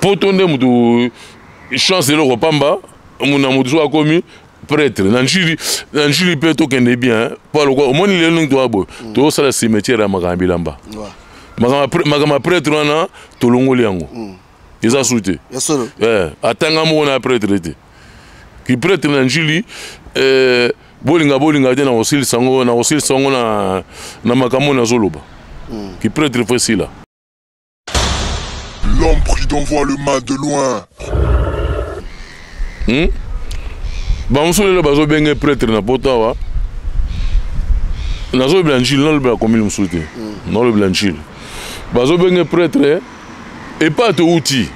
Poto nde motu chance eloko pamba na motu soki akomi prêtre na Njili, na Njili mpe tokende bien mpo alokwa omoni lelo ndenge toya boye, tozosala cimetière ya makambo ya bilamba, makambo ya prêtre wana tolongoli yango, eza su te. Atanga moko na prêtre te, ki prêtre na Njili, bolinga bolinga te, na kosilisa yango, na kosilisa yango na makambo nazoloba, ki prêtre faut esila. L'homme prudent voit le mal de loin. Bamosusu lelo bazobenge prêtre na poto awa. Nazolobela Njili, nalobela commune mosusu te, nalobela Njili. Bazobenge prêtre epa touti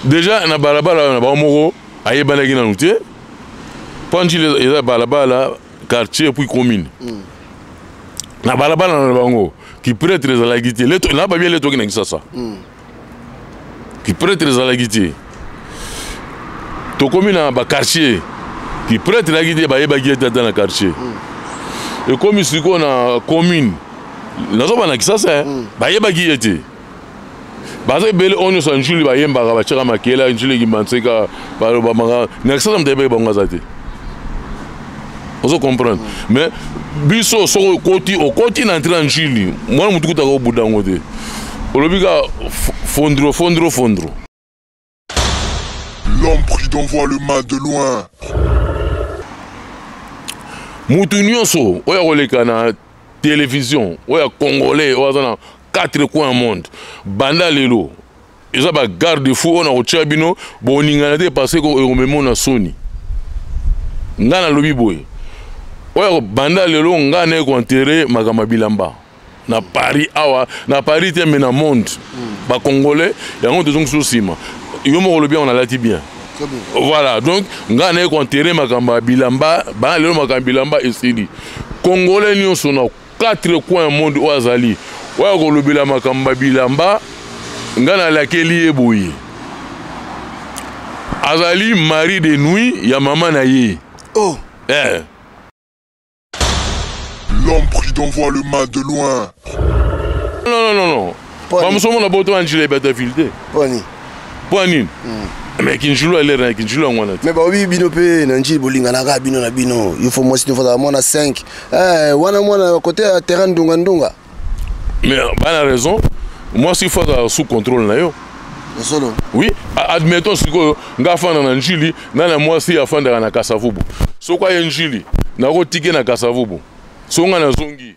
déjà na balabala na bango moko ayebanaki nanu te, mpo Njili eza balabala, quartier, puis commune. Na balabala na bango ki prêtre ezalaki te. Na babia le toki na Kisasa, ki prêtre ezalaki te. Tokomi na baquartier, ki prêtre ezalaki te, bayebaki ete ata na quartier. Ekomi sikoyo na commune, nazoba na Kisasa, bayebaki ye te. Baza ebele oyo nyonso ya Njili bayembaka, batiaka makela Njili Kimbanseka, balobamaka na Kisasa, moto ayebaki bango aza te. Ozo comprendre? Mais biso soki okoti, okoti na entrée ya Njili, mwana motu kutaka obuda yango te, olobi ka fondro fondro fondro. L'homme prudent voit le mal de loin. Mutu nyonso oyo akoleka na télévision oyo ya congolais oyo aza na quatre coins ya monde, banda lelo eza bagarde fou oyo na kotia bino boningana te, parce que ekomema na soni. Ngai nalobi boye, oyo banda lelo ngai naye koenterrer makambo ya bilamba na Paris awa, na Paris te, mais na monde. Bacongolais yango tozongisi nsima. Yo moko olobi yango, nalati bien. Voilà, donc ngai naye koenterrer makambo ya bilamba. Banda lelo makambo ya bilamba esili. Congolais nyonso na quatre coins ya monde oyo azali, oyo akolobela makambo ya bilamba, ngai nalakeli ye boye: azali mari de nuit ya mama na ye. Oh. Eh. L'homme prudent voit le mal de loin. Non, non, non, non. Bamosusu omona boto ya Njila ebata ville te. Poni? Mpo nini? Mais kinjulu alere na kinjulu yango wana te. Mais baobi bino mpe na Njili bolinganaka bino na bino. Yo faut mwasi nofazala mwana 5, wana mwana kote ya terrain ndunga ndunga. Mais bana raison, mwasi faut azala sous contrôle na yo. Solo? Oui. Admettons sikoyo nga afanda na Njili, nga na mwasi afandaka na Kasavubu. Soki aye Njili, nakotike na Kasavubu. So nga nazongi,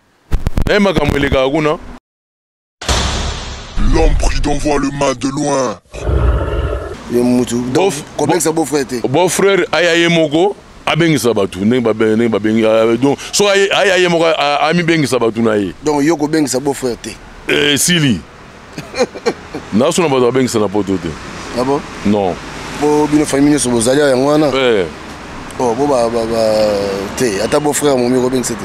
naye makambo elekaka kuna. L'homme prudent voit le mal de loin. Yo mutu kobengisa beau frère te? Beau frère aya ye moko abengisa bato ndenge babengi. Donc so aya ye moko amibengisa bato na ye. Donc yo kobengisa beau frère te? Esili, nasona bato babengisa na poto te. Ah bon? Non. Po bino famille nyonso bozali yango wana. Eh. Oh, bo ba te, ata beau frère momi kobengisa te.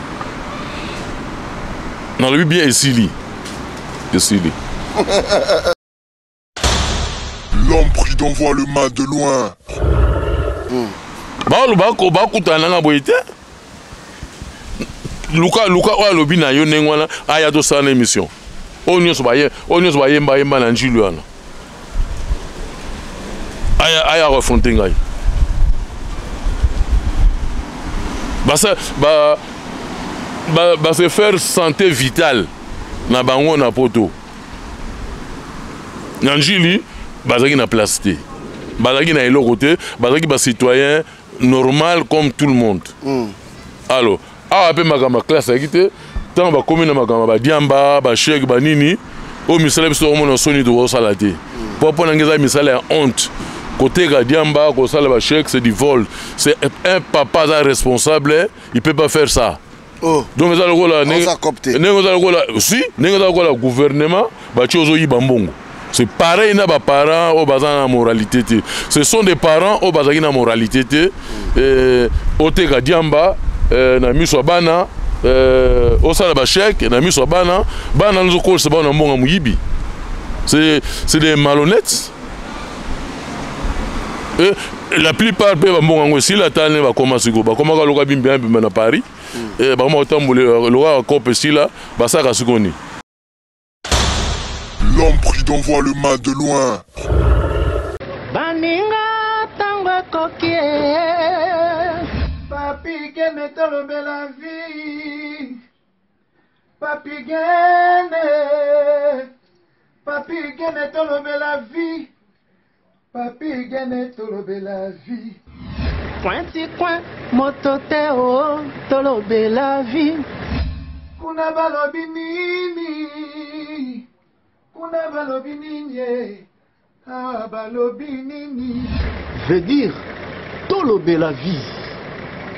Nalobi bien, esili, esili. L'homme prudent voit le mal de loin. Baoloba bakutana nanga boye te. Luka luka oyo alobi na yo ndenge wana, aya tosala na émission. Oyo nyonso baye, oyo nyonso bayemba yemba na Njili wana, aya aya refonte ngai. Basa ba ba ba se faire santé vitale na bango na poto. Na Njili bazalaki na place te, bazalaki na eloko te, bazalaki bacitoyen normal comme tout le monde. Alors awa mpe makambo ya classe ayaki te. Ntango bakomi na makambo ya badiamba, bachèque, banini oyo misala biso tokomona soni, tokosala te. Mpo nange eza misala ya honte. Koteka diamba, kosala bachèque, c'est du vol. C'est un papa aza responsable, il peut pas faire ça. Oh. Donc eza lokola ndenge eza lokola si ndenge eza lokola gouvernement batie ozoyiba mbongo. C'est pareil na baparents oyo baza na moralité te. Ce sont des parents oyo bazalaki na moralité te. Oteka diamba na miso ya bana, osala bachèque na miso ya bana, bana nozokolisa bana na mbongo ya moyibi. C'est des malhonnêtes. Et la plupart mpe bambongo yango esili. Ata ne bakoma sikoyo, bakomaka loka bimbima bimba na Paris, bakoma kotambola loka bakope esila, basalaka sikoyo nini? L'homme prudent voit le mal de loin. Baninga tango ekoki eh. Papi Gene tolobela vie. Papi Gene. Papi Gene tolobela vie. Papi Gene tolobela vie. Coin ti coin moto te o oh, tolobela vie. Kuna balobi nini? Kuna balobi nini? Eh? Ah, balobi nini? Veut dire tolobela vie.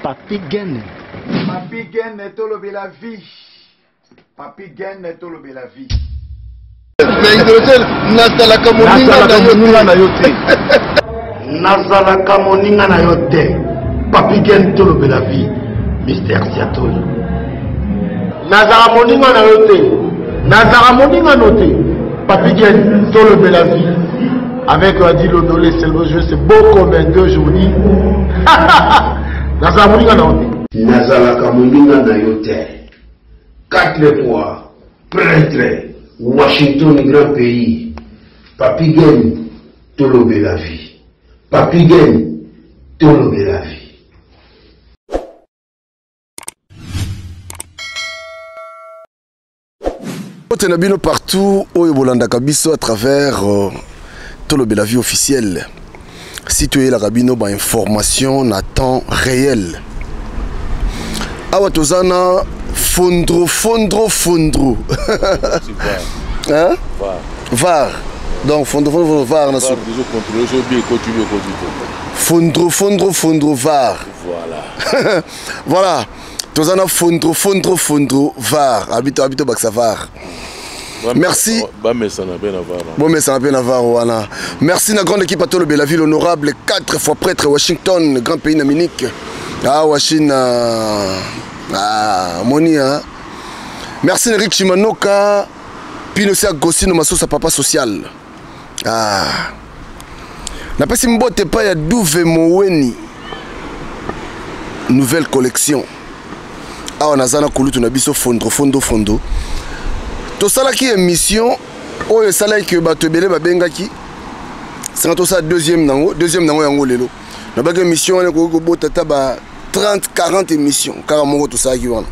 Papi Gene. Papi Gene tolobela vie. Papi Gene tolobela vie. Mais hydrogène, nazalaka moninga na yo te. Nazalaka moninga na yo te. Papi Gene tolobela vie. Mister Siatoli. Nazalaka moninga na yo te. Nazalaka moninga no te. Papi Gene tolobela vie. Avec Adi Lodolé, c'est le jeu, c'est beau comme un deux journées. Nazalaka moninga na yo te. Nazalaka moninga na yo te. Quatre fois prêtre Washington grand pays Papy Gene tolobela vie Papy Gene tolobela vie. Mbote na bino partout oyo bolandaka biso à travers Tolobela vie officielle. Si toyelaka bino ba information na temps réel. Awa toza na Fondro Fondro Fondro. Hein? VAR. Donc Fondro Fondro Fondro VAR na so. Fondro Fondro Fondro VAR. Voilà. Voilà. Toza na Fondro Fondro Fondro VAR. Abito abito baksa VAR. Merci. Bamesana pe na VAR. Bomesana pe na VAR wana. Merci na grande équipe à Tolobela ville honorable 4 fois prêtre Washington, grand pays na Munich. Ah Washington ah moni hein. Merci Eric Chimanoka, Pino Sia Gosino Masosa papa social. Ah. Napesi mbote pa ya Douve Moweni. Nouvelle collection. Awa naza na kulutu na biso Fondro Fondo Fondo. Tosalaki émission oyo esalaki ke bato ebele babengaki senga tosala deuxième nango, deuxième nango yango lelo. Nabaki émission wana ekoki kobota ata ba 30 40 émission kaka moko tosalaki wana.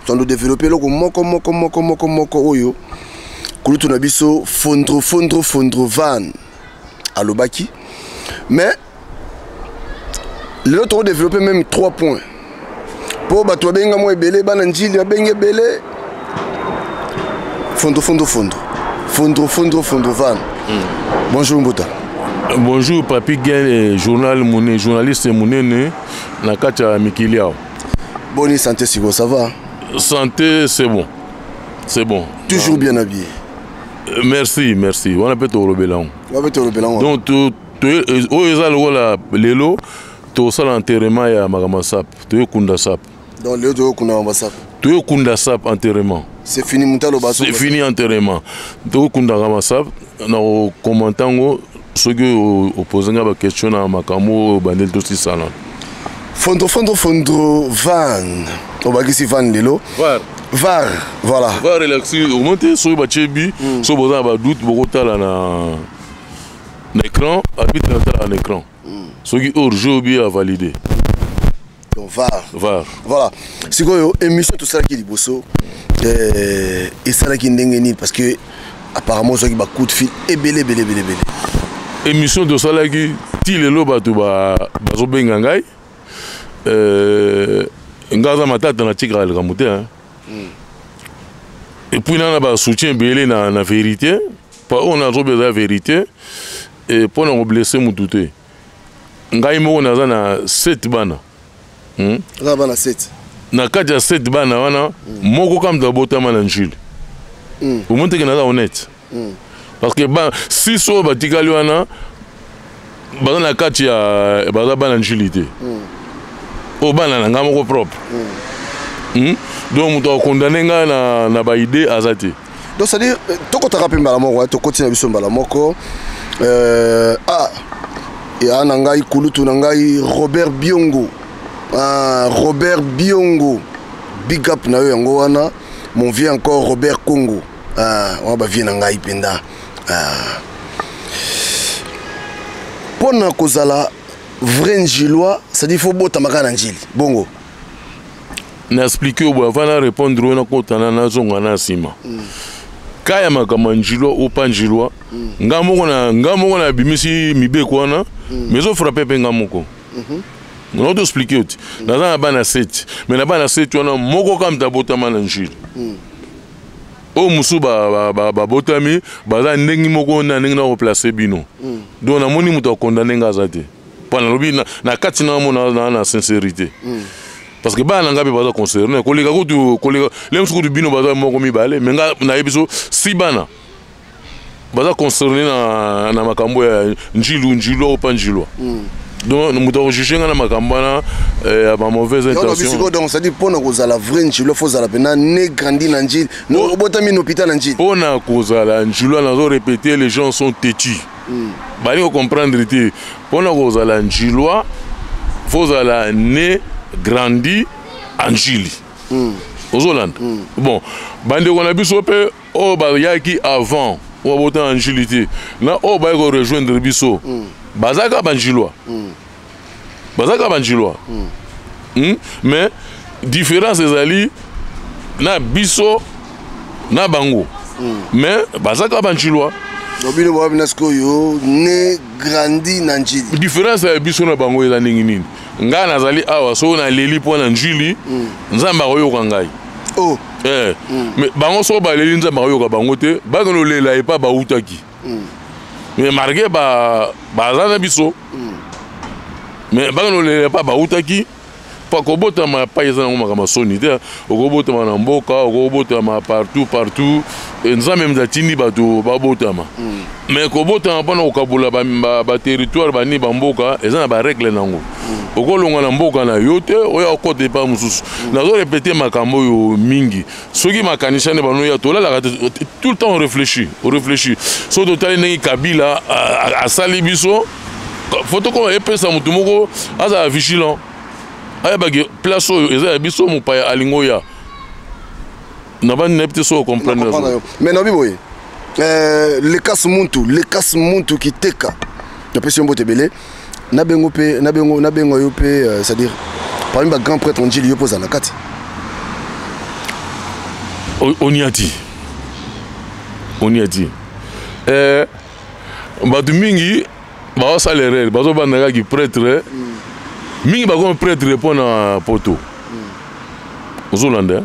Tondo développer eloko moko moko moko moko moko oyo kulutu na biso Fondro Fondro Fondro Van alobaki. Mais lelo toko développer même 3 points po bato babenga mwa ebele, bana njili babengi ebele. Fondro Fondro Fondro Fondro Fondro Fondro Van. Bonjour Mbuta. Bonjour Papi Gen, journal Mouné, journaliste Mounéne na kati ya mikili awa. Bonne santé siko, ça va? Santé, c'est bon. C'est bon. Toujours bien habillé. Merci, merci. Wana pe tolobela ngo. Wana pe tolobela ngo. Donc oyo eza lokola lelo tosala enterrement ya makambo sap, toyokunda sap. Donc lelo toyokunda makambo sap. Toyokunda sap enterrement. C'est fini mutalo baso. C'est fini enterrement. Tokunda makambo sap na commenter ngo soki opose nga ba question na makambo bandeli tosisana. Fondro Fondro Fondro Van. Obakisi Van lelo. Var. Var, voilà. Var relaxi, omonte soki batie bi, soki boza na ba doute bokotala na écran, arbitre natala na écran. Soki hors jeu bi a validé. Donc VAR. VAR. Voilà. Sikoyo émission tosalaki liboso esalaki ndenge nini parce que apparemment soki ba coup de fil ebele ebele ebele ebele. Émission tosalaki ti lelo bato bazobenga ngai. Nga aza matata na tikaka likambo te, hein. Et puis nana ba soutien ebele na vérité, pa oyo nazobeza vérité et mpo na koblesse mutu te. Ngai moko naza na 7 bana. Naza bana 7. Na kati ya 7 bana wana, moko kaka moto abotama na Njili. Omoni te ke naza honnête. Parce que ba 6 oyo batikali wana baza na kati ya baza bana Njili te. Oyo bana na ngai moko propre. Donc moto akondane ngai na ba idée aza te. Donc c'est-à-dire tokotaka mpe mbala moko, tokoti na biso mbala moko. Ah, ya na ngai kulutu na ngai Robert Biongo. Ah, Robert Biongo. Big up na yo yango wana. Mon vieux encore Robert Congo. Ah, wana bavie na ngai mpenza. Ah. Mpo na kozala vrai njilois, c'est-à-dire faut botama kaka na Njili bongo. Na explique yo boye avant na répondre oyo, nakotana nazonga na nsima. Ka ya makambo ya njilois ou pas njilois, nga moko nabimisi mibeko wana, mais ezofrappe mpe nga moko. Naoto explique yo ti naza na bana 7, mais na bana 7 wana, moko kaka moto abotama na Njili. Oyo mosusu babotami baza ndenge moko na ndenge na koplace bino. Donc namoni moto akonda ndenge aza te, mpo nalobi na kati na mo na sincérité, parce que bana na ngai mpe baza concerné koleka kutu, koleka le mosusu kutu. Bino baza moko mibale, mais nga nayebi so si bana baza concerné na makambo ya njilu, njilwa ou pas njilwa. Donc moto akojuge nga na makambo wana ya bamauvaise intention. Donc c'est-à-dire, mpona kozala vrai njilwa, faut ozala mpena né, grandi na Njili, obotami na hôpital na Njili. Mpona kozala njilwa, nazo répéter, les gens sont têtus, balingi kocomprendre te. Mpona kozala njilwa, faut ozala né, grandi a Njili. Ozolanda? Bon, bandeko na biso mpe oyo bayaki avant, oyo babota na Njili te, na oyo bayaki korejoindre biso, bazalaka banjilwa, bazalaka banjilwa. Mais différence ezali na biso na bango, mais bazalaka banjilwa. Bino bawabina sikoyo né, grandi na Njili. Différence ya biso na bango eza ndenge nini? Ngai nazali awa, soki naleli mpo na Njili, Nzambe akoyoka ngai. Oh. Eh. Mais bango, soki baleli, Nzambe akoyoka bango te. Bakende olela epa bautaki. Mais malgré baza na biso, mais bakende olela epa bautaki. Pa kobotama epai eza nango makambo soni te. Okobotama na mboka, okobotama partout partout. Nzambe moto atindi bato babotama. Mais kobotama mpona kokabola baterritoire, banini, bamboka eza na barègle nango. Okolonga na mboka na yo te, oyo akota epai mosusu. Nazo répéter makambo oyo mingi, soki makanisi nde banoya, tolalaka te, tout le temps on réfléchit, on réfléchit. Soki totali ndenge Kabila asali biso, faut tokoma epesa motu moko azala vigilant, ayebaki place oyo eza ya biso, mopaya alingi oya na bani. Nayebi te soki ocomprendre. Mais nabi boye, lekas muntu, lekas muntu kiteka, napesi yo mbote ebele. Nabengo mpe, nabengo, nabengo yo mpe, c'est-à-dire parmi bagrand prêtre Njili, yo mpo ozala na kati. Oniati, oniati, bato mingi bazosala erreur, bazobanda kaka prêtre. Mingi bakomi prêtre mpo na poto. Ozolanda?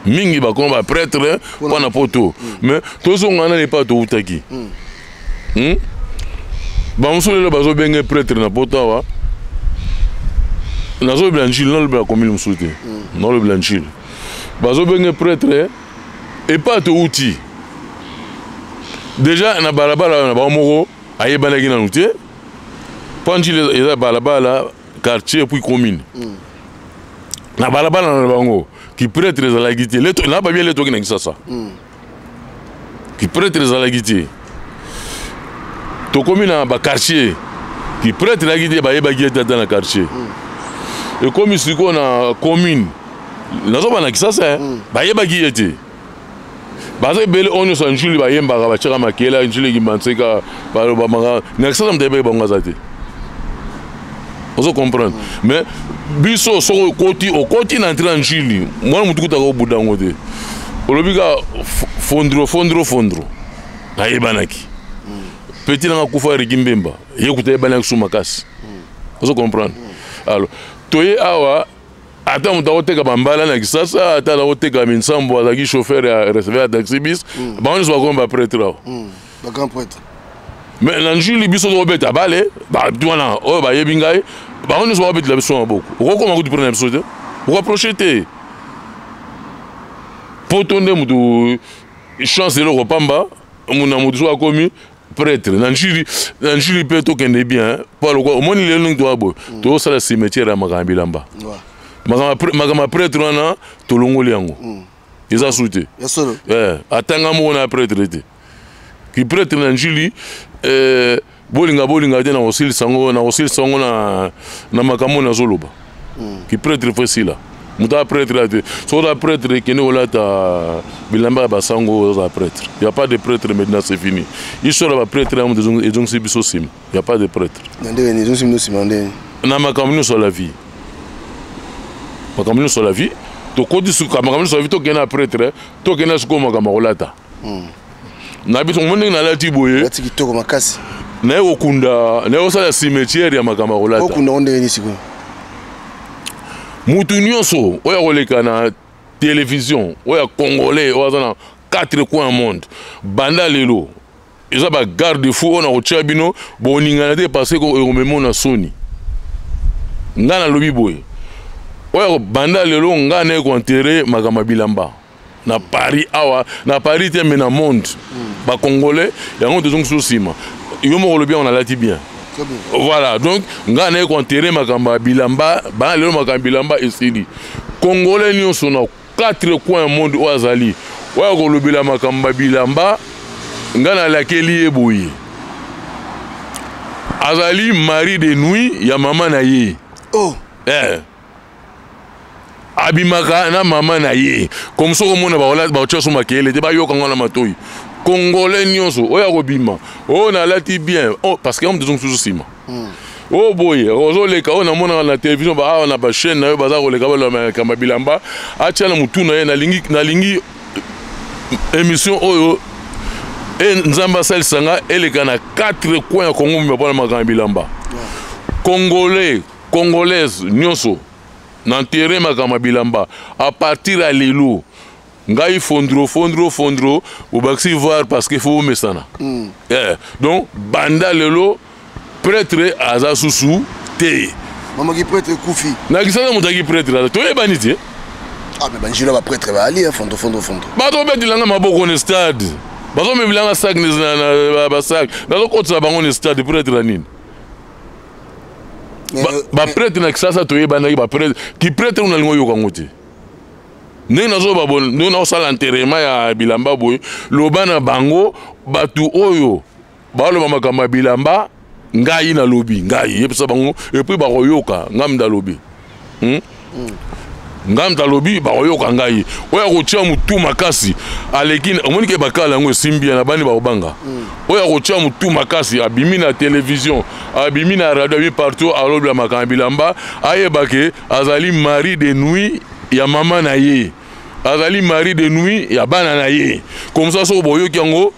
Mingi bakomi baprêtre mpo na poto, mais tozonga nani epai toutaki. Bamosusu lelo bazobenge prêtre na poto awa. Nazolobela Njili, nalobela commune mosusu te, nalobela Njili. Bazobenge prêtre epai touti déjà na balabala na bango moko ayebanaki nanu te, mpo Njili eza balabala, quartier, puis commune. Na balabala na bango, kiprêtre ezalaki te. Na babia letoki na Kisasa, kiprêtre ezalaki te. Tokomi na baquartier, kiprêtre ezalaki te, bayebaki ete ata na quartier. Ekomi sikoyo na commune, nazoba na Kisasa, bayebaki ye te. Baza ebele oyo nyonso ya Njili bayembaka, batiaka makela Njili Kimbanseke, balobamaka na Kisasa, moto ayebaki bango aza te. Ozo comprendre? Mais biso, soki okoti, okoti na entrée ya Njili, mwana motu kutaka obuda yango te. Olobi kaka fondro, fondro, fondro, nayebanaki. Petit nanga kufa, Riki Mbemba, ye kuta yebanaki su makasi. Ozo comprendre? Alors toye awa, ata moto akoteka bambala na Kisasa, ata akoteka minsambo, azalaki chauffeur ya receveur ya taxi bis, bango nyonso bakomi baprêtre awa. Bagrand prêtre. Mais na Njili, biso tokobeta bale, bato wana oyo bayebi ngai, bango nyonso bakobetela biso maboko. Okokoma kutu près na biso te, okoapproche te. Poto nde motu chance eloko pamba na motu soki akomi prêtre na Njili. Na Njili mpe tokende bien, mpo lokwa omoni lelo ndenge toya boye, tozosala cimetière ya makambo bilamba, makambo ya prêtre wana tolongoli yango, eza su te. Atanga moko na prêtre te, ki prêtre na Njili, bolinga bolinga te, na kosilisa yango, na kosilisa yango na makambo nazoloba. Ki prêtre faut esila. Moto aza prêtre ya te. Soki oza prêtre, kende kolata bilamba ya basango, oza prêtre. Y a pas de prêtre maintenant, c'est fini. Histoire ya baprêtre yango ezongisi biso nsima. Y a pas de prêtre. Na ndenge nini ezongisi bino nsima? Ndenge na makambo nyonso ya la vie, makambo nyonso ya la vie, tokoti suka makambo nyonso ya vie. Tokende na prêtre, tokende sikoyo makambo ya kolata na biso. Omoni ndenge nalati boye? Olati kitoko makasi. Naye kokunda, naye kosala cimetière ya makambo ya kolata. Okunda ngo ndenge nini sikoyo? Mutu nyonso oyo akoleka na télévision oyo ya congolais, oyo aza na quatre coins ya monde, banda lelo eza bagarde fou oyo na kotia bino, boningana te, parce que ekomema na soni. Ngai nalobi boye, oyo banda lelo ngai naye koenterrer makambo ya bilamba na Paris awa, na Paris te, mais na monde. Bacongolais yango tozongisi nsima. Yo moko olobi yango, nalati bien. Voilà, donc ngai naye koenterrer makambo ya bilamba. Banda lelo makambo ya bilamba esili. Congolais nyonso na quatre coins ya monde oyo azali, oyo akolobela makambo ya bilamba, ngai nalakeli ye boye: azali mari de nuit ya mama na ye. Oh. Eh. Abimaka na mama na ye. Comme soki omona bakotia so makele te, bayoka ngo na matoi. Congolais nyonso oyo akobima, oyo nalati bien, oh, parce que moto mosusu nsima oyo boye ozoleka, oyo namonaka na télévision awa na bachaîne na yo, baza koleka balobaka bilamba, atia na motu na ye. Nalingi, nalingi émission oyo e Nzambe asalisa nga eleka na quatre coins ya Congo mobimba mpona makambo ya bilamba. Congolais, congolaise nyonso, na enterrer makambo ya bilamba à partir ya lelo. Ngai Fondro, Fondro, Fondro, bobakisi voir, parce que faut bomesana. Eh, donc banda lelo prêtre aza susu te. Mamaki prêtre ekufi. Nakisaka moto aki prêtre aza, toyebani te. Ah, mais banjilo baprêtre baali, Fondo, Fondo, Fondo. Bato obetelanga maboko na stade, bazomemelanga sac, basac, nazokotisa bango na stade. Prêtre ya nini? Baprêtre na Kisasa toyebanaki. Baprêtre ki prêtre oyo nalingi oyoka yango te. Ndenge nazoba boye, ndenge naosala enterrement ya bilamba boye, loba na bango, bato oyo baloba makambo ya bilamba, ngai nalobi, ngai yebisa bango, et puis bakoyoka ngai mutu alobi, Ngai mutu alobi, bakoyoka ngai. Oyo akotia motu makasi aleki, omoni ke bakala yango esimbi ya na bani bakobanga. Oyo akotia motu makasi, abimi na télévision, abimi na radio, abimi partout, alobela makambo ya bilamba, ayeba ke azali mari de nuit ya mama na ye, azali mari de nuit ya bana na ye. Comme ça, soki boyoki yango,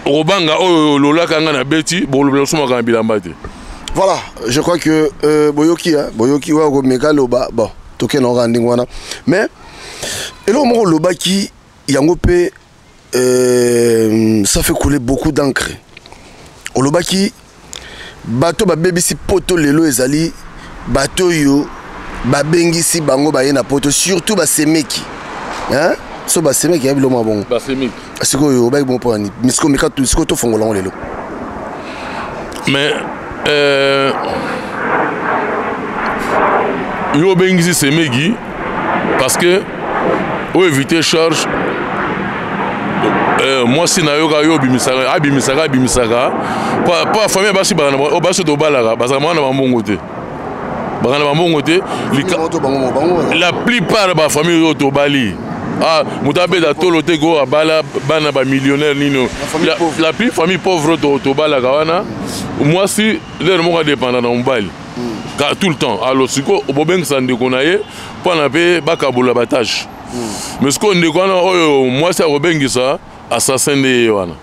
okobanga oyo ololaka nga na beti, bolobela so makambo ya bilamba te. Voilà, je crois que boyoki, hein, boyoki oyo akomeka loba. Bon, tokende kaka ndenge wana, mais eloko moko olobaki yango mpe, ça fait couler beaucoup d'encre. Olobaki bato babebisi poto lelo ezali bato oyo babengisi bango baye na poto, surtout basemeki, hein? So basemeki ya biloko mwa bongo. Basemeki. Sikoyo obaki bongo mpo nani? Sikoyo meka, sikoyo tofongola yango lelo. Mais yo obengisi semeki parce que oéviter charge. Mwasi na yo kaka yo obimisaka, abimisaka, abimisaka po famille. Basi basi tobalaka bazalaka mwana bambongo te, bazala na bambongo te. La plupart bafamille oyo tobali, ah, moto abeta tolo te ko abala bana bamillionnaire nini. La plus famille pauvre tobalaka wana, mwasi lere moko adépenda na mobali tout le temps. Alors sikoyo bobengisa ndeko na ye mpona mpe bakabola batâches. Mais sikoyo ndeko wana oyo mwasi akobengisa, assassin nde ye wana.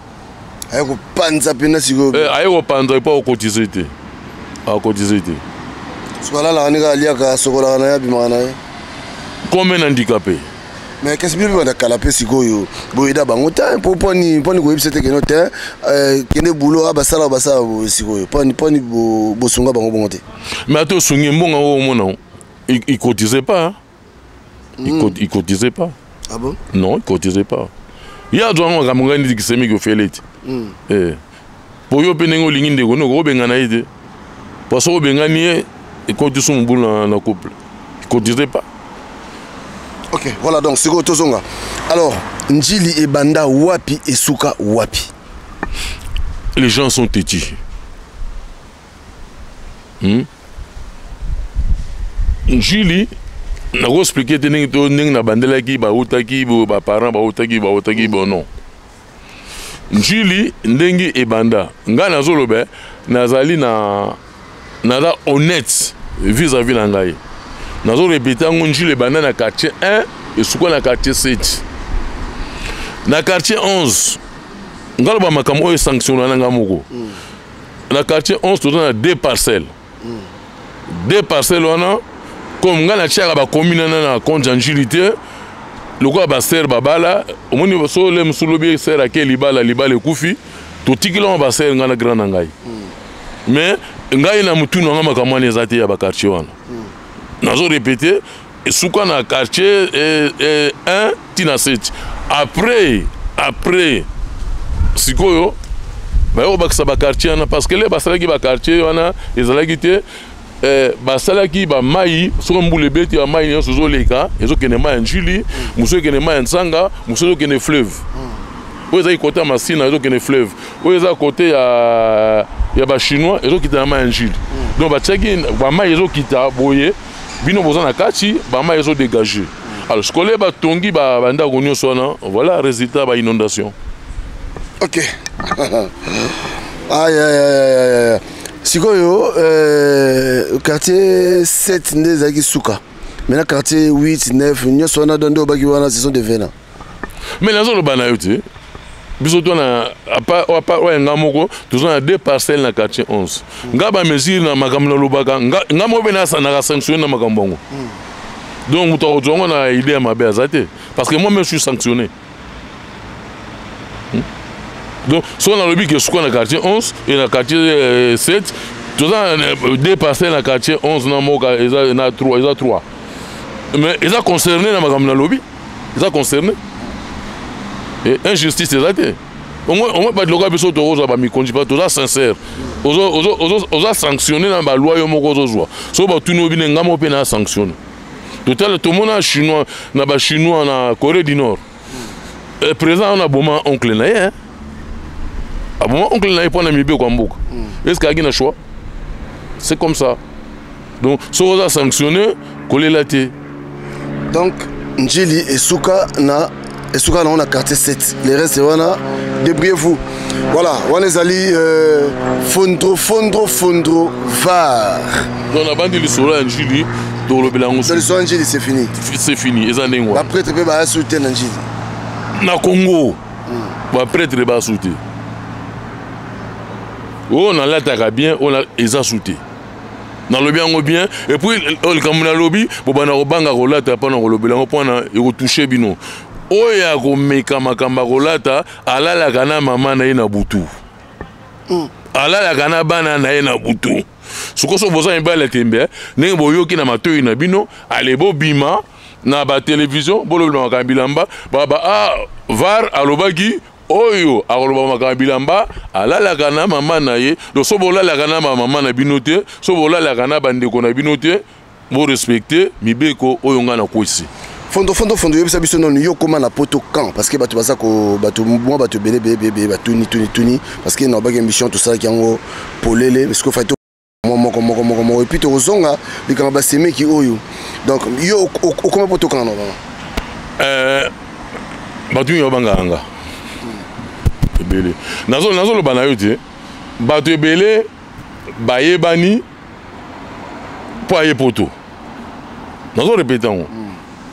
Aye kopanza mpena sikoyo. Aye kopanza epo akokotize te, akotize te. Soki alalaka ndenge aliaka, asokolaka na ye, abimaka na ye. Comme un handicapé. Mais kasi bino mpe banda kala mpe sikoyo boyeda bango te, mpo mponi koyebisa te keno te, kende bulo, basala basala boye. Sikoyo mponi bosunga bango bongo te? Mais ata osungi, mbongo yango omona, il cotisait pas. Il cotisait pas. Ah bon? Non, il cotisait pas. Ye azwanga makambo ngai neti kisemiki ofele ti po yo mpe ndenge olingi ndeko noko obengana ye te, po soki obengani ye, ekoti so mobulu na couple. Il cotisait pas. Ok, voilà. Donc sikoyo tozonga. Alors Njili ebanda wapi, esuka wapi? Les gens sont têtus, Njili. Nakoexplike te ndenge to ndenge nabandelaki, bautaki baparent, bautaki bautaki bon non. Njili ndenge ebanda, ngai nazoloba, nazali na naza honnête vis-à-vis na ngai, nazorepete yango. Njili ebanda na quartier 1, esuka na quartier 7. Na quartier 11, ngai loba makambo oyo esanctionna na ngai moko. Na quartier 11 toza na deux parcelles. Deux parcelles wana, comme ngai natiaka bacommune wana na compte ya Njili te, lokola basere babala, omoni so le mosusu lobi sere ake libala, libala ekufi, totikeli yango basere, ngai na grand na ngai. Mais ngai na motu na ngai, makambo wana eza te ya baquartier wana. Nazo répéter, esuka na quartier 1 ntina 7. Après sikoyo baye kobakisa baquartier wana, parce que le basalaki baquartier wana ezalaki te. Basalaki bamai, soki mbula ebeti, bamai nyonso ezoleka, ezokende mai ya Njili, mosusu ekende mai ya Nzanga, mosusu ezokende fleuve. Oyo ezalaki kote ya Masina ezokende fleuve, oyo eza kote ya bachinois ezokita na mai ya Njili. Donc batiaki bamai ezokita boye, bino boza na kati, bamai ezodégage. Alors sikole batongi bandako nyonso wana, voilà résultat bainondation. Ok, aïe, aïe, aïe, aïe. Sikoyo quartier 7 nde ezalaki suka. Maintenant quartier 8, 9 nyonso wana, do nde obaki wana, ce sont des vena. Mais nazoloba na yo te, biso to na apa oyo nga moko, toza na deux parcelles na quartier 11. Nga bamesure na makambo nalobaka, nga moko mpe naka sanctionné na makambo yango. Donc moto akozwa yango na idée ya mabe aza te, parce que moi même je suis sanctionné. Donc soki nalobi ke suka na quartier 11 et na quartier 7, toza na deux parcelles na quartier 11 na moka eza na 3, eza 3, mais eza concerné na makambo nalobi, eza concerné. Et injustice eza te. Omoi bato lokola biso tokozwa bamikonzi pa toza sincère, oza sanctionné na baloi yo moko ozozwa. Soki batuni yo bine, nga moko mpe na sanctionné. Totala, tomona chinois na bachinois na Corée du Nord, président wana aboma oncle na ye, aboma oncle na ye mpo na mibeko ya mboka. Est ce que ayaki na choix? C'est comme ça. Donc soki oza sanctionné, kolela te. Donc Njili esuka na esuka nango na quartier 7, le reste wana débrouillez-vous. Voilà, wana ezali Fondro Fondro Fondro Var. Donc nabandi lisolo ya Njili, tolobela yango. Lisolo ya Njili, c'est fini. C'est fini, eza ndenge wana. Baprêtre mpe baya su te na Njili? Na Congo baprêtre basu te. Oyo nalataka bien, oyo eza su te. Nalobi yango bien. Et puis likambo nalobi, bobanda kobanga kolata mpona kolobela yango, mpona ekotouche bino. Oyo ya komeka makambo ya kolata, alalaka na mama na ye na butu, alalaka na bana na ye na butu. Sikoyo so boza mibali ya tembe, ndenge boyoki na matoi na bino, ale bobima na batelevizio, bolobela makambo bilamba. Baba ah, var alobaki oyo akoloba makambo bilamba, alalaka na mama na ye. Donc so bolalaka na bamama na bino te, so bolalaka na bandeko na bino te, borespecte mibeko oyo ngai nakwesi. Fondo Fondo Fondo, oyebisa biso nanu, yo koma na poto quand? Parce que bato baza ko bato mwa bato ebele ebele ebele batuni tuni tuni, parce que na obaki émission tosalaki yango polele, parce que fai mwa moko moko moko moko. Et puis tokozonga likambo basemeki oyo. Donc yo okoma poto quand normalement? Bato mingi babangaka nga ebele. Nazoloba na yo te, bato ebele bayebani mpo aye poto. Nazorepete yango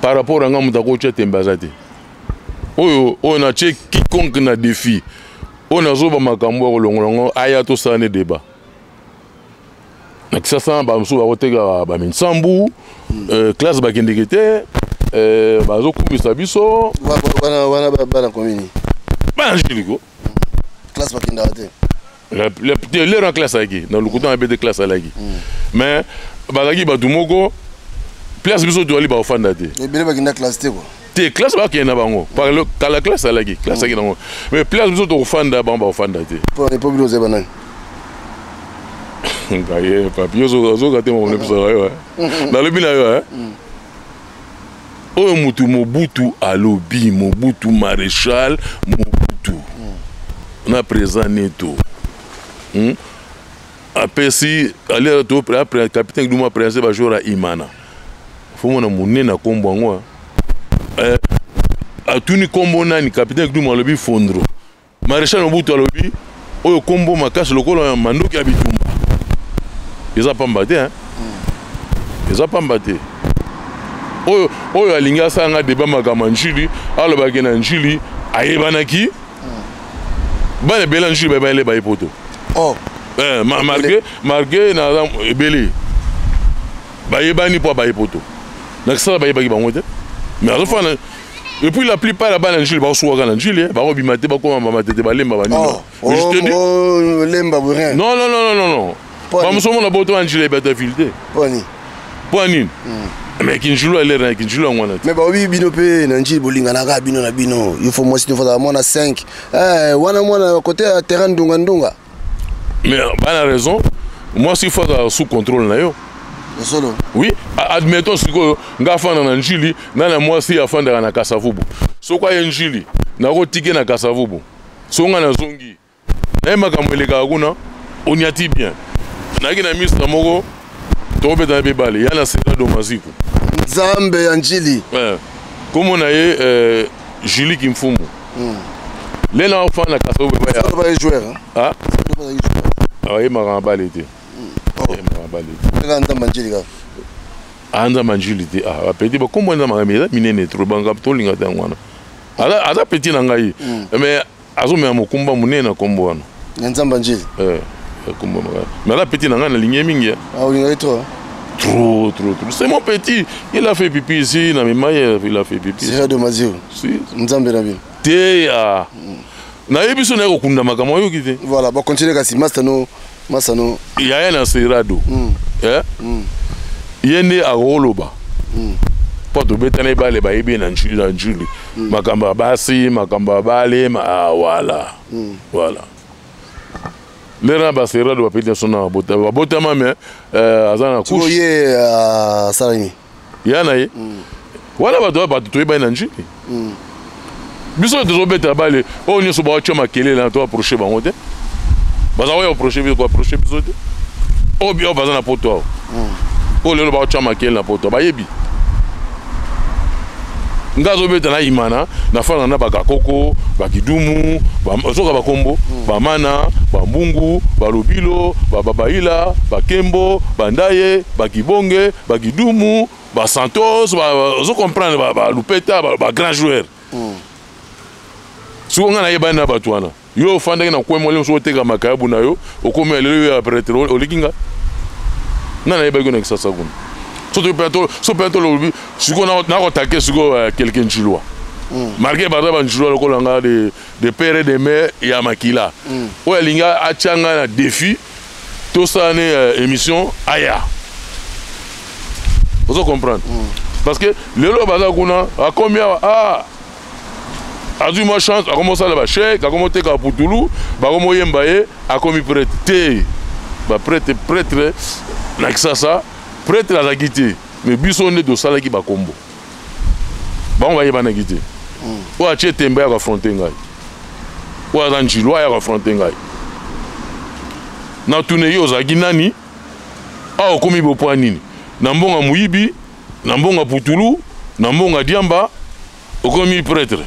par rapport anga, moto akotya tembe aza te. Oyo natie quiconque na défi, oyo nazoba makambo ya kolongola yango, aya tosala ne débat. Na Kisasa bamosusu bakoteka baminsambu, classe bakendeke te, bazokumbisa biso. Wana bana komini? Bana Jiliko. Classe bakendaka te? Lero ya classe ayaki na lokuta mabe te, classe alaki, mais bazalaki bato moko place biso toyali bakofanda te. Ebele bakenda classe te quoi. Te, classe bakende na bango kala, classe alaki, classe alaki nango, mais place biso tokofanda, bango bakofanda te. Po bino ozali banani? Ngai papi, ozoka te makambo nepesaka yo. Nalobi na yo, oyo mutu Mobutu alobi, Mobutu, maréchal Mobutu na président Neto, Apesi ale to capitaine Duma, prince bajor ya Imana. Fo mona monene na nkombo yango eh, atuni nkombo nani? Capitaine Kidumu alobi Fondro. Maréchal Mobutu alobi oyo nkombo makasi lokola ya mandoki ya bitumba. Eza pamba te, hein? Eza pamba te. Oyo oyo alingi asala nga débat makambo ya Njili, alobaki na Njili ayebanaki. Bana ebele ya Njili bayebani baye poto. Oh. Eh, malgré malgré na ebele bayebani mpo baye poto. Na kisala bayebaki bango te. Mais azofana, et puis la plupart ya bana Njili bakosukaka na Njili, bakobima te, bakoma bamatete, balemba, banini. Oh, Mais je te dis oh, lemba rien. Non, non, non, non, non. Bamosusu omona boto ya Njili ebata ville te. Mpo nini? Mpo nini? Mais kinjulu alere na kinjulu yango wana te. Mais baobi bino mpe na Njili bolinganaka bino na bino. Yo fo mwasi tofazaka mwana 5 eh, wana mwana kote ya terrain ndunga ndunga. Mais bana raison, mwasi fo azala sous contrôle na yo. Solo. Oui, admettons sikoyo nga afanda na Njili na na mwasi afandaka na Kasavubu. Soki aye Njili, nakotike na Kasavubu. So nga nazongi naye makambo elekaka kuna oniati bien. Nayaki na mistra moko tokobeta na bebale ya na Serado Maziku. Nzambe ya Njili. Eh, kombo na ye eh, Julie Kimfumu. Lena afanda na Kasavubu baya. Ça va jouer hein? Ah? Ayemaka na bale te. Ayemaka bale te. Kaka Nzambe Njili kaka. Ah, Nzambe Njili te. Ah, bapeti bakombo Nzambe makambo eza minene trop, banga tolinga te yango wana. Aza petit na ngai. Mais azomema mokumba monene na kombo wana. Ya Nzambe Njili. Eh, kombo makasi. Mais aza petit na ngai, nalingi ye mingi. Ah, olingaki trop. Trop, trop, trop. C'est mon petit. Il a fait pipi ici, na memaye, il a fait pipi. C'est de Mazio. Si. Nzambe na bino. Te ah. Nayebi so naye kokunda makambo oyoki te. Voilà, bon continue kasi master no masano. Yaya na Serado. Eh? Ye nde akoloba. Mpo tobetana ebale bayebi ye na Njili. Makambo ya basi, makambo ya bale, ah, voilà. Voilà. Lera na baserado bapeti nyonso na babotama me aza na couche. Ye asala nini? Ya na ye. Wana bato bato toyebani na Njili. Biso tozobeta bale oyo nyonso baotya makelele na to approche bango te. Baza oyo approche biso, koapproche biso te. Oyo oyo baza na poto awa. Oyo lelo baotya makelele na poto bayebi. Nga azobeta na imana nafanda na bakakoko bakidumu soka bakombo bamana bambungu balobilo bababaila bakembo bandaye bakibonge bakidumu basantos, ozo comprendre, balupeta bagrand joueur. Sikoyo nga nayebani na bato wana. Yo ofandaki na kwe mwali mosusu oteka makayabu na yo, okomi ya lelo yo ya prêtre oleki nga. Nga nayebaki yo na Kisasa kuna. So mpe tolobi sikoyo nakotake sikoyo quelque Njilwa. Malgré baza banjilwa lokola nga de père et de mère ya makila. Oyo alingi atia nga na défi tosala ne émission aya. Ozo comprendre? Parce que lelo baza kuna akomi awa, ah azwi mwa chance, akomi osala bachèque, akomi oteka putulu, bakomi oyemba ye, akomi prêtre te. Baprêtre, prêtre na Kisasa, prêtre azalaki te, mais biso nde tosalaki bakombo. Bango bayebanaki te. Oyo atie tembe ya koaffronte ngai, oyo aza Njilo aya koaffronte ngai, natune ye ozalaki nani? Awa okomi bopwa nini? Na mbongo moyibi, na mbongo putulu, na mbongo diamba, okomi prêtre.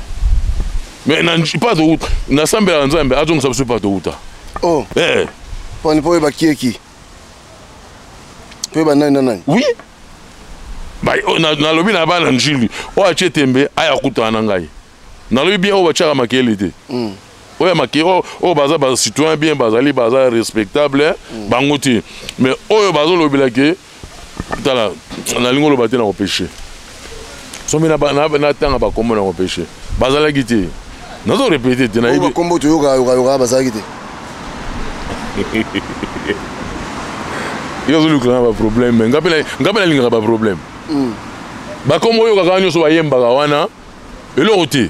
Mais na pas to na sambela Nzambe azongisa biso pas touta. Oh. Eh. Poni po ba kieki. Po ba nani nani? Oui. Ba na lobi na bana Njili, o atie tembe aya kutana na ngai. Na lobi bien o batiaka makele te. Oyo makele oyo baza ba citoyen bien, bazali baza respectable, bango te. Mais oyo bazolobela ke tala nalingi oloba te na kopêche. Somi na tanga bakombo na kopêche. Bazalaki te. Nazo répéter te nayebi. Bakombo toyoka yoka yoka bazalaki te. Yo ozoluka na baproblème, nga mpe nalingaka baproblème. Bakombo oyo kaka nyonso bayembaka wana eloko te.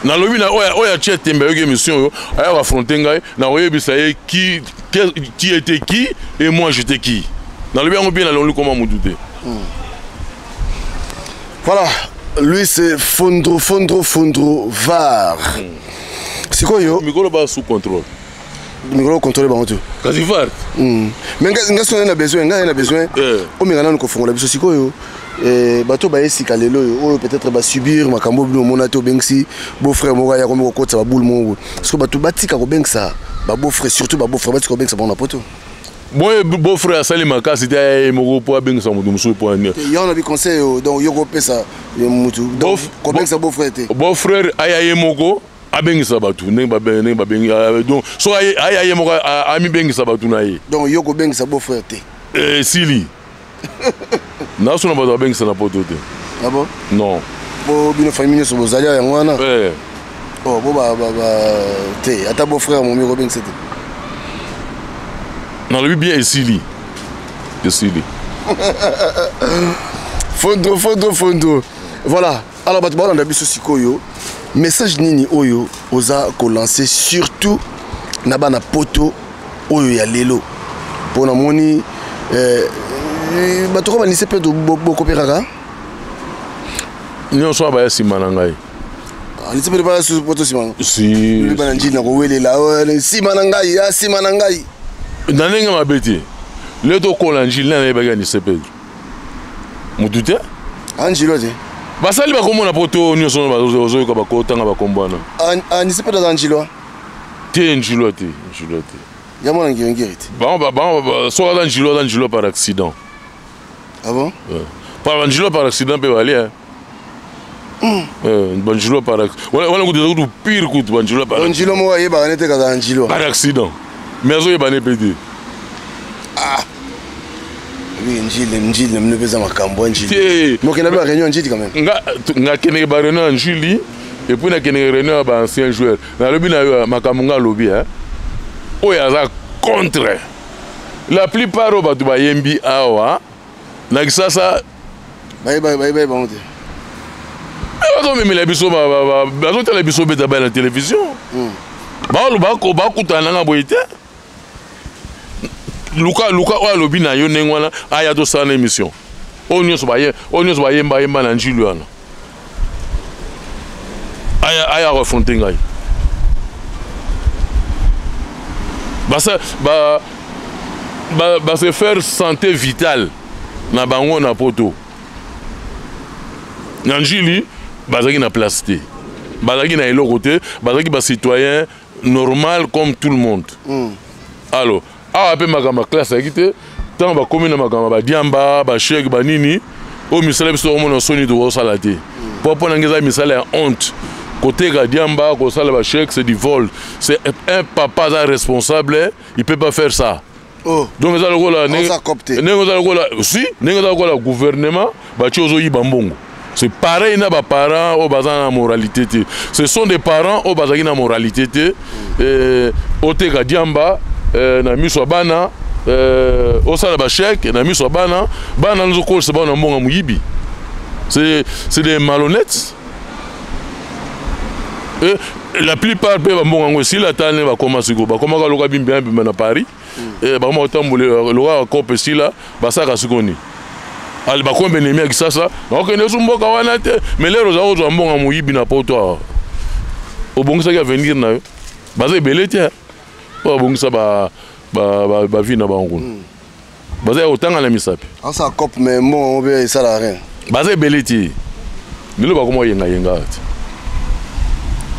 Nalobi na oyo atie tembe ayoki émission oyo aya koaffronte ngai, nakoyebisa ye qui qui était qui et moi j'étais qui. Nalobi yango bien, nalongoli koma mutu te. Voilà, lui c'est Fondro Fondro Fondro Var. Sikoyo mikolo ba sous contrôle. Mikolo contrôler bango tout. Kasi VAR. Mais nga soki na besoin, nga na besoin. Omeka nanu kofongola biso sikoyo. Bato baye sika lelo oyo, oyo peut-être basubir makambo bino omona te, obengisi beau-frère moko aya komi kokotisa baboule moko boye. Parce que bato batika kobengisa babeau-frère, surtout babeau-frère batika kobengisa bango na poto. Boye beau-frère asali makasi te, aya ye moko mpo abengisa moto mosusu mpo ani. Yo na bi conseil oyo, donc yo kopesa motu, donc kobengisa beau-frère te. Beau-frère aya ye moko abengisa bato ndenge ndenge babengi, donc so aya ye moko amibengisa bato na ye. Donc yo kobengisa beau-frère te. Esili. Naso na bato babengisa na poto te. Ah bon? Non. Bo bino famille nyonso bozali awa yango wana? Oh, bo ba, ba, ba, te, ata beau-frère momi kobengisa te. Nalobi bien esili. Esili. Fondo, fondo, fondo. Voilà. Alors bato balanda biso sikoyo, message nini oyo oza kolancer surtout na bana poto oyo ya lelo? Mpo namoni bato ko banise mpe bokopekaka nyonso oyo baya nsima na ngai. Alisi mpe baya susu poto nsima. Si. Bana njili na kowelela nsima na ngai, ya nsima na ngai. Na ndenge mabe te. Lelo tokola njili nani ayebaki Anise Pedro? Motu te. Angelo te. Basali bakomona poto nyonso wana bazoyoka bakotanga bakombo wana. Anise Pedro aza Angelo? Te, Angelo te, Angelo te. Ya mwana ngiri-ngiri te. Bango, bango, soki aza Angelo, aza Angelo par accident. Ah bon? Ouais. Par Angelo par accident mpe balia, hein. Banjilo par accident. Wana kutu eza kutu pire kutu banjilo par Angelo moko ayebaka nete kaka Angelo. Par accident. Mais azoyeba ne mpe te. Ah. Oui, Njili, Njili, mno pesa makambo ya Njili. Te. Mais okenda ba réunion ya Njili quand même. Nga nakendeke ba réunion ya Njili et puis nakendeke réunion ya ba anciens joueurs. Nalobi na yo makambo nga alobi, hein. Oyo aza contre. La plupart oyo bato bayembi awa na Kisasa Bayeba bango te. Bazomemela biso, bazotala biso beta baya na télévision. Baoloba bakutana nanga boye te. Luka, luka oyo alobi na yo ndenge wana aya tosala na émission. Oyo nyonso baye, oyo nyonso bayemba yemba na Njili wana. Aya, aya refonte ngai. Basa, ba, ba, ba se faire santé vitale na bango na poto. Na Njili bazalaki na place te. Bazalaki na eloko te, bazalaki ba citoyen normal comme tout le monde. Alors, awa pe makambo ya classe ayaki te, ntango bakomi na makambo ya badiamba, basheke, banini, oyo misala biso tokomona soni tokosala te. Po mpo na ngai eza misala ya honte. Koteka diamba, kosala ba chèque, c'est du vol. C'est un papa aza responsable, il peut pas faire ça. Oh. Donc eza lokola ndenge Oza copte. ndenge oza lokola si ndenge eza lokola gouvernement batie ozoyiba mbongo. C'est pareil na ba parents oyo baza na moralité te. Ce sont des parents oyo bazalaki na moralité te. Oteka diamba na miso ya bana, osala ba chèque na miso ya bana, bana nzokolisa bana mbongo ya moyibi. C'est des malhonnêtes. Et la plupart pe ba mbongo yango esila ata ne bakoma sikoyo, bakomaka loka bimbi ya bimba na Paris. Bakoma kotambola loka ya kope esila, basalaka sikoyo nini? Ale bakombe ennemi ya Kisasa, bakokende so mboka wana te, mais lelo oza kozwa mbongo ya moyibi na poto awa. Obongisaki avenir na yo. Baza ebele te, hein. Oyo babongisa ba vie na bango kuna. Baza ya kotanga na misapi. Asa cop mais mbongo yango mpe esalaka rien. Baza ebele te. Lelo bakoma koyengayenga awa te.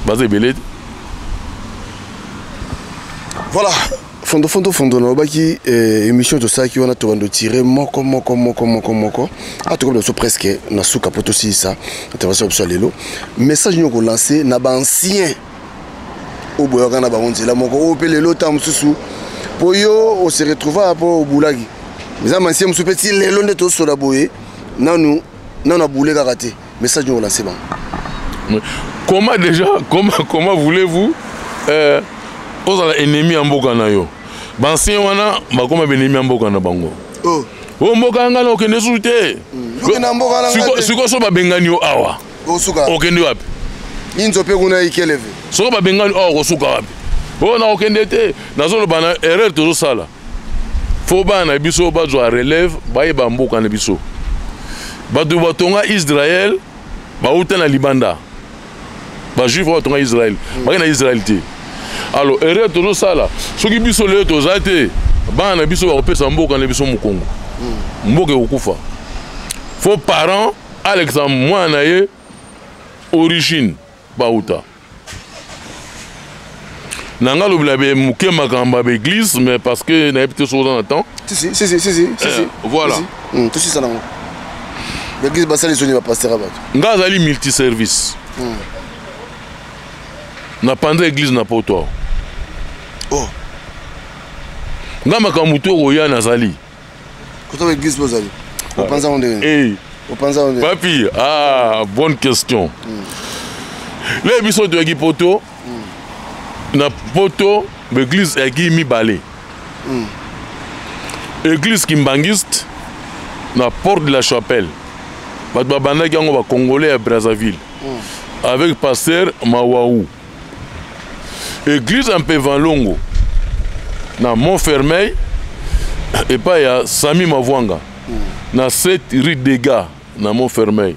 Baza ebele te. Voilà. Fondo, fondo, fondo, nalobaki, émission tosalaki wana tobanda tirer moko, moko, moko, moko, moko. Ah, tokomi biso presque na suka po tosilisa intervention ya biso ya lelo. Message nini okolancer na ba ancien oyo boyaka na bango nzela moko, oyo mpe lelo ntango mosusu po yo ose retrouva po obulaki. Eza ba ancien mosusu mpe ti lelo nde tosola boye, nanu abule kaka te. Message nini okolancer bango? Mais comment déjà, comment, comment voulez-vous, ozala ennemi ya mboka na yo? Ba ancien wana bakoma ba ennemi ya mboka na bango. Oh. O mboka nga na okende susu te. Okende na mboka na nga te. Siko so babengani yo awa. Osuka. Okende wapi? Inzo pe kuna ikeleve. Soko babengani awa okosuka wapi? O na okende te. Nazoloba na erreur tozosala. Fo bana na biso bazwa relève bayeba mboka na biso. Bato batonga Israël bauta na libanda. Ba juif batonga Israël. Baki na Israël te. Alors erreur tozosala, soki biso lelo toza te, bana na biso bakopesa mboka na biso mokongo, mboka ekokufa. Faut parent alekisa mwana na ye origine bauta. Na nga alobela be moke makambo ya baeglise, mais parce que nayebi te soki oza na temps. Si, si, si, si, si, si, si. Voilà. Si, si. Tosisa nango baeglise basali soni bapasteur ya bato. Nga azali multiservice. Na panza église na poto awa. Oh. Nga makambo to okoya nazali. Kota baeglise mpo ozali opanza ngo ndenge? Hey. Opanza ngo ndenge? Papi, ah, bonne question. Le biso toyaki poto. Na poto baeglise eyaki mibale. Église kimbangiste na Porte de la Chapelle, bato babandaki yango bacongolais ya Brazzaville avec pasteur Mawaou. Église ya Mpevanlongo na Montfermeil, epai ya Sami Mavwanga, na 7 rue Dega na Montfermeil.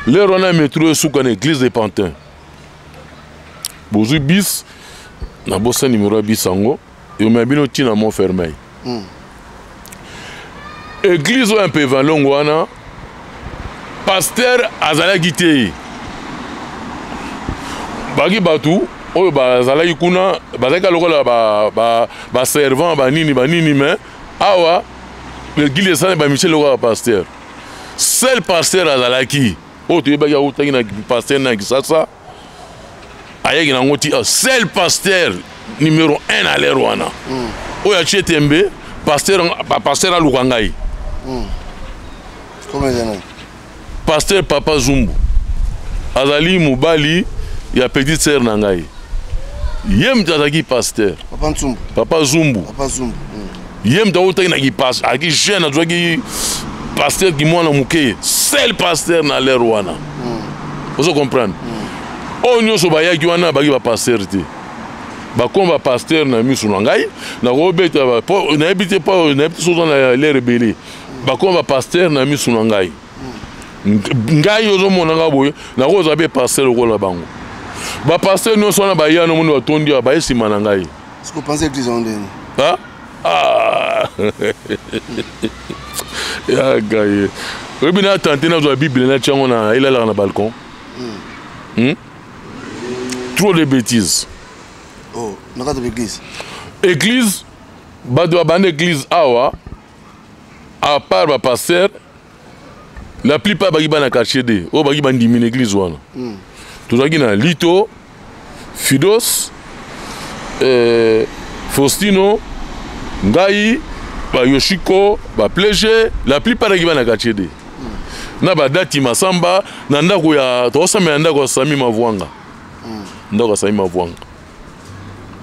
Lero wana métro esuka na église de Pantin, bozwi bis na bosa numéro ya bis yango emema bino ntina Montfermeil. Église oyo ya Mpevanlongo wana, pasteur azalaki te, baki bato oyo bazalaki kuna bazalaki lokola baservant banini banini, mais awa l'église esali bamichel lokola bapasteur. Seul pasteur azalaki oyo toyebaki autaki na pasteur na Kisasa, ayaki nango ti seul pasteur numéro 1 na lere wana. Oyo atie tembe, pasteur aluka ngai. Comment eza nani? Pasteur Papa Zumbu azali mobali ya petite sœur na ngai, ye moto azalaki pasteur. Papa Ntsumbu? Papa Zumbu. Papa Zumbu. Ye moto autaki na azalaki jeune, azwaki pasteur ki mwana moke, seul pasteur na lere wana. Ozo comprendre? Oyo nyonso bayaki wana baki bapasteur te, bakoma bapasteur na miso na ngai. Nakobeta nayebi te, po nayebi te soza na lere ebele bakoma bapasteur na miso na ngai. Ngai ozomona nga boye, nakozala mpe pasteur lokola bango. Bapasteur nyonso wana baya nomoni batondi awa, baye nsima na ngai. Soki opanza église yango ndenge? Ah? Ah! Ya gaye, oyebi na tante nazwa Bible natia yango na elalaka na balcon. Trop de bêtises. Oh, na kati ya église? Église, bato babanda église awa, à part bapasteur, la plupart baki bana quartier d oyo baki bandimi na église wana. Tozalaki na Lito, Fidos, Faustino, ngai, bayoshiko, baplege, la plupart baki bana quartier d na badati Masamba na ndako ya tokosambela, ndako ya Sami Mavwanga. Ndako ya Sami Mavwanga,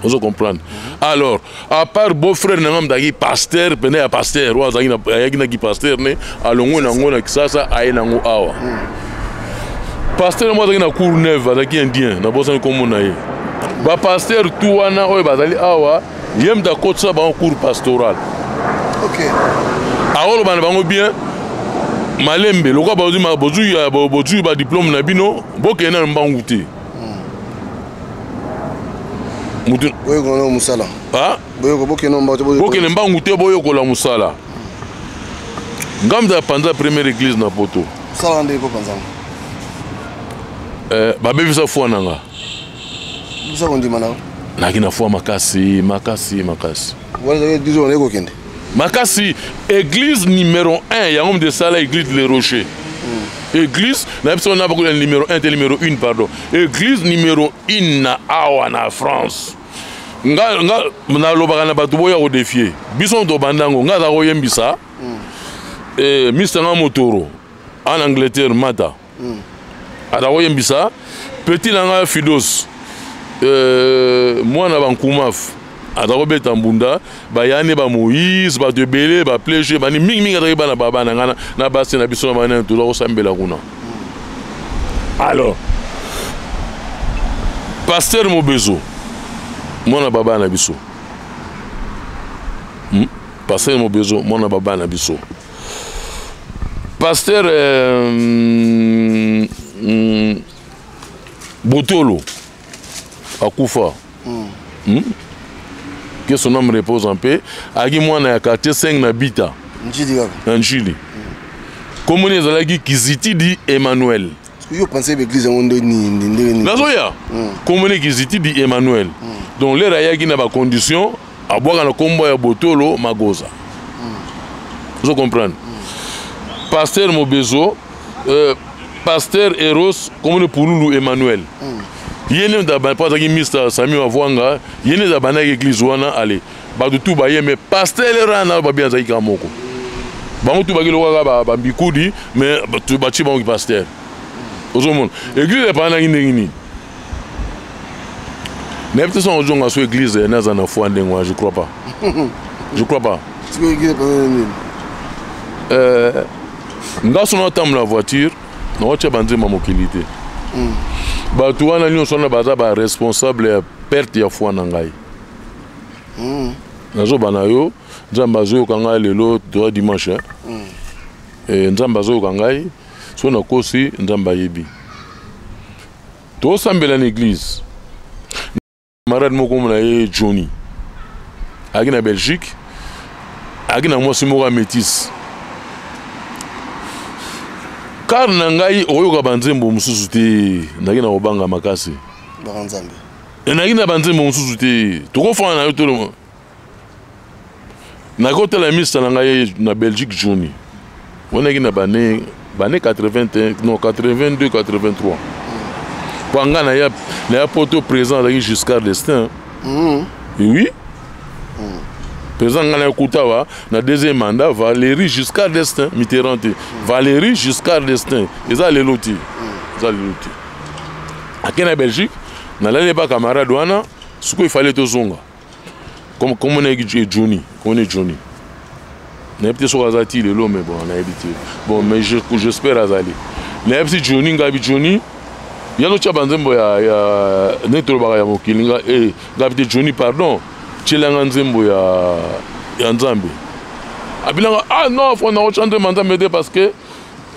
ozo comprendre? Alors, à part beau frère na nga moto azalaki pasteur pene ya pasteur oyo azalaki ayaki naki pasteur ne alongwe nango na Kisasa, aye nango awa. Pasteur moko azalaki na Cour Neuve, azalaki indien, nabosani kombo na ye. Bapasteur tu wana oyo bazali awa, ye moto akotisa bango cour pastoral. Akoloba na bango bien malembe lokola bozwi badiplôme na bino, bokende na mbangu te. Mutu boyekola mosala. Ah? Boyeko bokende mbangu te. Bokende mbangu te, boyokola mosala. Nga moto apanza première église na poto. Mosala ndenge po panzango? Babebisa foi na nga. Bisa kondima na naki na foi makasi, makasi, makasi. Wana ezalaki église wana ekokende. Makasi. Église numéro 1 yango moto esala église Le Rocher. Église na biso na bakola numéro 1 te, numéro 1, pardon, église numéro 1 na awa na France. Nga nalobaka na bato boya kodéfier biso, tobanda yango. Nga aza koyembisa mister nga motoro en Angleterre, mata aza koyembisa petit na nga Fidos, mwana bankumaf aza kobeta mbunda, bayane bamoïse, bato ebele baplege bani mingimingi azalaki bana baba na ngai na basi na biso na banani, toza kosambela kuna. Alors pasteur Mobezo, mwana baba na biso, Pasteur Mobezo, mwana baba na biso, pasteur Botolo akufa. Que son âme repose en paix. Ayaki mwana ya quartier 5 na Bita. Njili kaka. Na Njili. Kombo ni ezalaki Kizitidi Emmanuel. Yo pense ba église yango nde nini ndenge nini? Nazoya. Kombo ni Kizitidi Emmanuel. Donc l'heure ayaki na ba condition abwaka na kombo ya Botolo Magoza. Ozo comprendre? Pasteur Mobezo, pasteur Eros, kombo ni Pululu Emmanuel. Ye nde moto po azalaki Mr Sami Mavwanga, ye nde abandaki église wana. Ale bato tu baye, mais pasteur wana babi azalaki kaka moko. Bango tu baki lokola bambikudi, mais batie bango pasteur. Ozomona église epandanaki ndenge nini? Nayebi te soki ozonga so église naza na foi ndenge wana, je crois pas, je crois pas. Sikoyo église epandana nini? Nga so naotambola voiture, naotia banzemba mokili te. Bato wana nyonso wana baza baresponsable ya perte ya foi na ngai. Nazoba na yo, Nzambe azoyoka ngai lelo toa dimanche. Nzambe azoyoka ngai. So nakosi, Nzambe ayebi. Tosambela na église, camarade moko na ye Johnny ayaki na Belgique, ayaki na mwasi moko ya métisse. Car na ngai okoyoka banzembo mosusu te, nayaki na kobanga makasi. Baka Nzambe. Nayaki na banzembo mosusu te, tokofanda na yo tolo. Nakotala mista na ngai na Belgique, Johnny wanaki na bane 81, non, 82, 83, po nga naya poto. Président azalaki Giscard d'Estaing. Oui, président ngai nakuta awa na deuxième mandat, Valérie Giscard d'Estaing. Mitterrand te, Valérie Giscard d'Estaing. Eza lelo te, eza lelo te. Ake na Belgique, nalali ba camarade wana. Sikoyo efale tozonga. Comme nayeki Johnny, komona Johnny, nayebi te soki aza ti lelo, mais bon, nayebi te. Bon, mais j'espère azali. Nayebi si Johnny, ngabi Johnny yango tia banzembo ya ndenge tolobaka ya mokili. Nga ngabi te, Johnny, pardon, tielanga nzembo ya Nzambe. Abilanga: "Ah non, fo nakotya nzembo ya Nzambe te", parce que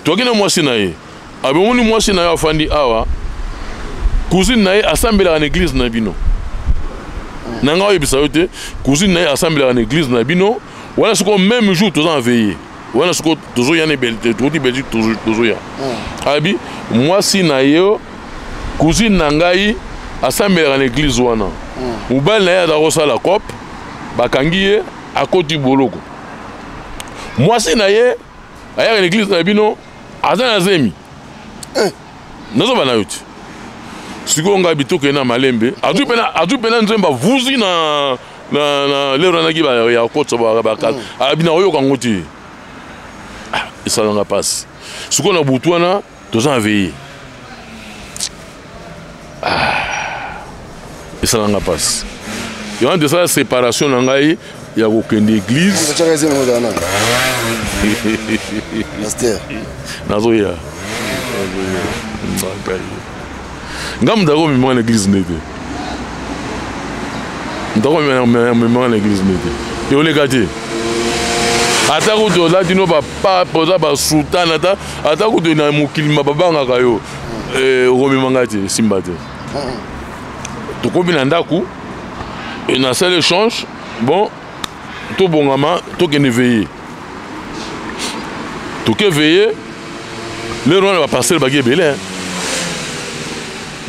toki na mwasi na ye. Abomoni mwasi na ye afandi awa, cousine na ye asambelaka na église na bino. Na ngai oyebisa yo te, cousine na ye asambelaka na église na bino wana. Sikoyo même jour toza en veillée wana, sikoyo tozoya na tokoti Belgique, tozoya. Abi mwasi na ye, cousine na ngai asambelaka na église wana, mobali na ye aza kosala cope, bakangi ye, akoti boloko. Mwasi na ye ayaka na église na bino, aza na zemi. Nazoba na yo te. Sikoyo ngai bitokende na malembe, azwi mpena nzembo avuzi na lero nanaki ya kotisa. Abi na oyoka yango te, esalanga mpasi. Sikoyo na butu wana toza na veillée, esalanga mpasi. Yango tosala séparation na ngai ya kokende église. Nazoya nga moto akomemaka na église nde te, moto akomemaka na église nde te, eoleka te. Ata kutu olati no bapape, oza basultane, ata kutu na mokili ma babangaka yo, okomemanga te, esimba te. Tokomi na ndako, nasala échange. Bon, tobongama, tokende veillée. Toke veillée, lero wana bapasteur baki ebele.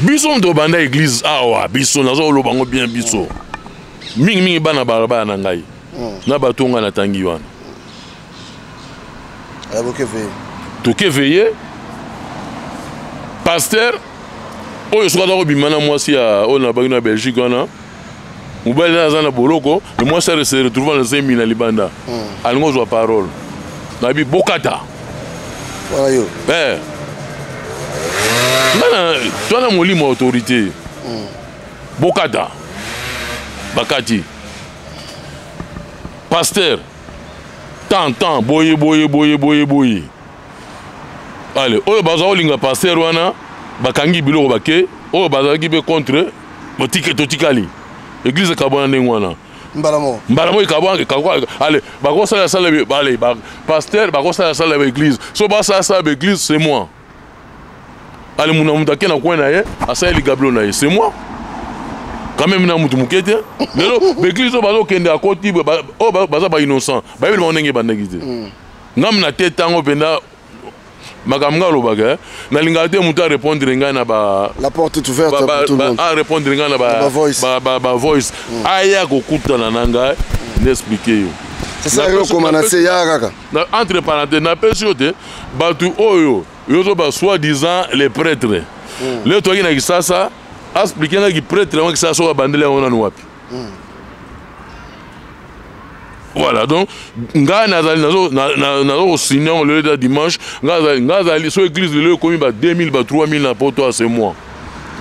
Biso moto obanda église awa, biso naza koloba yango bien, biso mingimingi bana balabala na ngai na bato ngai natangi wana. Toke veillée, pasteur oyo soki aza kobima na mwasi ya oyo nabaki na Belgique wana, mobali aza na boloko, le mwasi ase se retrouve na zemi na libanda, alingi ozwa parole. Nayebi bokata. Wana yo. Nga to na molimo ya autorité. Bokata. Bakati. Pasteur tant tant boye boye boye boye boye. Ale oyo baza kolinga pasteur wana, bakangi biloko bake. Oyo bazalaki mpe contre, totikali église ekabwana ndenge wana. Mbala moko. Mbala moko ekabwana. Ale bakosala sala, ale pasteur bakosala sala baéglise, so basala sala baéglise, c'est moi. Ale muna moto ake na coin na ye, asali ligablo na ye, c'est moi. Quand même na mutu moke te. Lelo baeglise oyo bazokende akoti oyo baza bainnocent, bayebeli bango ndenge ebandaki te. Ngam na te ntango mpenza makambo ngai alobaka, eh, nalingaka te moto arépondre ngai na ba La porte est ouverte pour tout le monde. Arépondre ngai na ba voice. Ba voice. Aya kokutana na ngai, na explique yo. Ça sert okoma na se ya kaka. Na entre parenthèse, napesi yo te bato oyo yo ozoba soi-disant les prêtres. Lelo toyaki na Kisasa, explique ngaki prêtre yango Kisasa oyo abandeli yango nanu wapi. Voilà, donc ngai nazali nazo kosigne yango lelo eza dimanche. Ngai azali so église lelo ekomi ba 2000, ba 3000 na poto, c'est moi.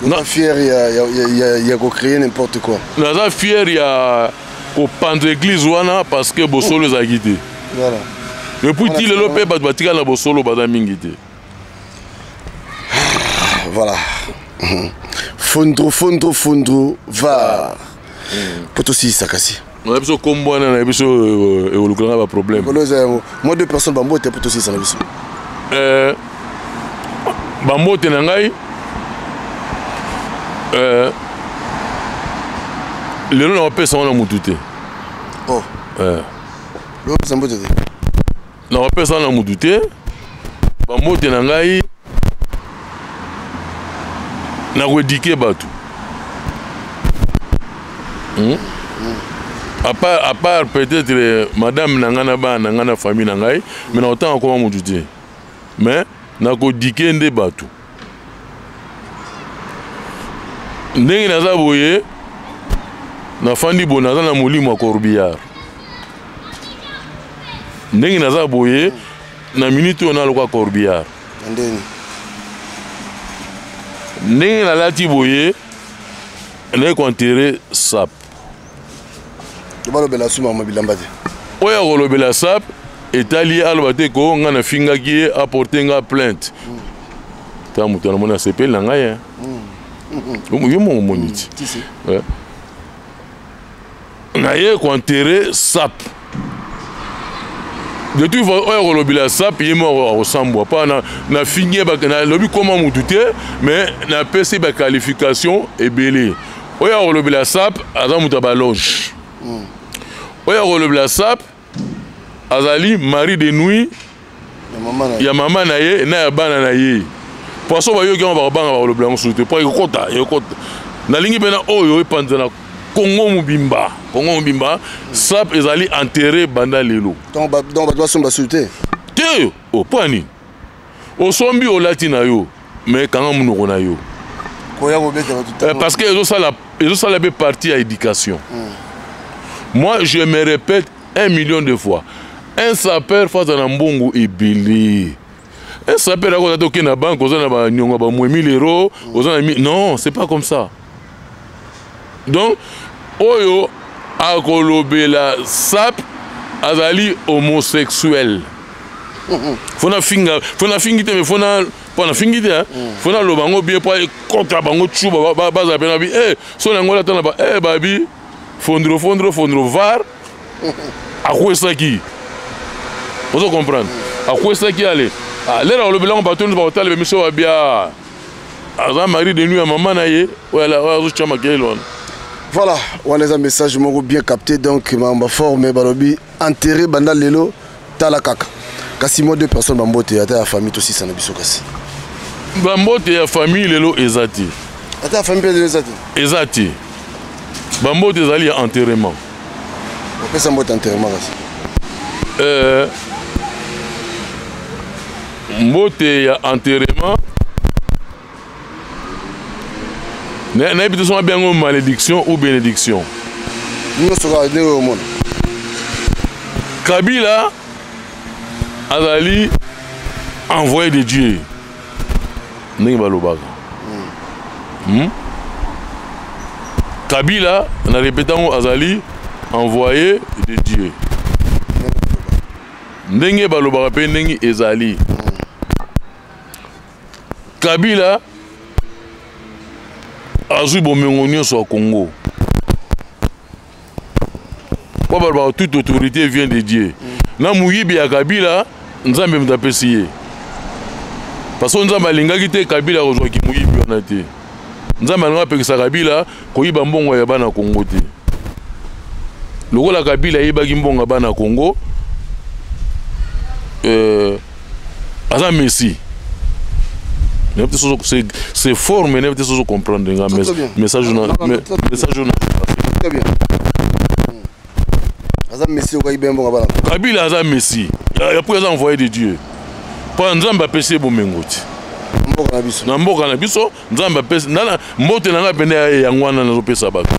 Naza fier ya kocréer n'importe quoi. Naza fier ya kopanza église wana parce que bosolo ezalaki te. Voilà. Et puis ti lelo mpe bato batikala na bosolo baza mingi te. Voilà. Fondro, fondro, fondro, var. Po tosilisa kasi. Na biso kombo wana na biso ekolukelanga baproblème. Kolo eza yango. Moi deux personnes bambote po tosilisa na biso. Bambote na ngai, lelo na bapesa ngo na mutu te. Oh. Lelo opesa mbote te. Na bapesa na mutu te. Bambote na ngai, nakoéduquer bato. À part peut-être madame na ngai na bana na ngai na famille na ngai, mais na kotanga koma mutu te, mais nakoéduquer nde bato ndenge naza boye. Nafandi boye, naza na molimo ya corbillard. Ndenge naza boye na minute oyo, naloka corbillard. Na ndeni. Ndenge nalati boye, naye koenterrer sap. Balobela su mama bilamba te. Oyo akolobela sap, etali ye. Aloba te ko ngai nafingaki ye, aporte nga plainte. Ta moto namoni asepeli na ngai, yo moko omoni ti naye koenterrer sap. De toute façon, oyo akolobela sap, ye moko akosambwa mpa nafingi ye. Nalobi koma mutu te, mais napesi baqualification ebele. Oyo akolobela sap aza moto ya baloge. Oyo akolobela sap azali mari de nuit ya mama na ye na ya bana na ye. Poisson bayoki yango, bakobanga, bakolobela yango susu te po ekokota, ekokota. Nalingi mpena oyo epanza na Kongo mobimba, Kongo mobimba, sap ezali enterré banda lelo. Donc bato basomba susu te. Te o mpo ya nini osombi, olati na yo, mais kanga monoko na yo. Koya kobeta bato. Parce que ezosala, ezosala mpe partie ya éducation. Moi, je me répète 1 million de fois, un sapeur faut aza na mbongo ebele. Un sapeur akoza te okende na banque, oza na baniongo ya bamwe 1000 euro, oza na, non, c'est pas comme ça. Donc oyo akolobela sap azali homosexuel. Fo nafinga, fo nafingi te, mais fo na mpo nafingi te, fo naloba yango bien mpo ekota bango cuba bazala mpe na bi so na yango ata na ba babi fondro, fondro, fondro var akwesaki. Ozo comprendre, akwesaki ale lere alobela yango, bato nyonso bakotala bemiso babia aza mari de nuit ya mama na ye oyo azotya makelele wana. Voilà, wana eza message moko bien capté. Donc makambo forme balobi enterré banda lelo. Tala kaka kasi mo deux personnes bambote ata ya famille, tosisa na biso kasi. Bambote ya famille lelo eza te. Ata ya famille mpe eza te. Eza te. Bambote ezali ya enterrement. Opesa mbote enterrement kasi. Mbote ya enterrement, nayebi te soki abengo malédiction ou bénédiction. Nyonso kaka ndenge omona. Kabila azali envoyé de Dieu ndenge balobaka. Kabila, na répéta yango, azali envoyé de Dieu ndenge balobaka mpe ndenge ezali. Kabila azwi bomengo nyonso ya Congo po balobaka toute autorité vient de Dieu. Na moyibi ya Kabila, Nzambe moto apesi ye, parce que Nzambe alingaki te Kabila akozwaki moyibi wana te. Nzambe alinga apekisa Kabila koyiba mbongo ya bana Congo te. Lokola Kabila ayibaki mbongo ya bana Congo, euh, aza messie. C'est fort, mais nayebi te soki comprendre nga message na message na. Très bien. Aza messie okoyiba mbongo ya bana. Kabila aza messie. Ya po aza envoyé de Dieu. Po Nzambe apesi ye bomengo ti. Mboka na biso. Na mboka na biso Nzambe apesi nana mbote na ngai pene yango wana nazopesa bato.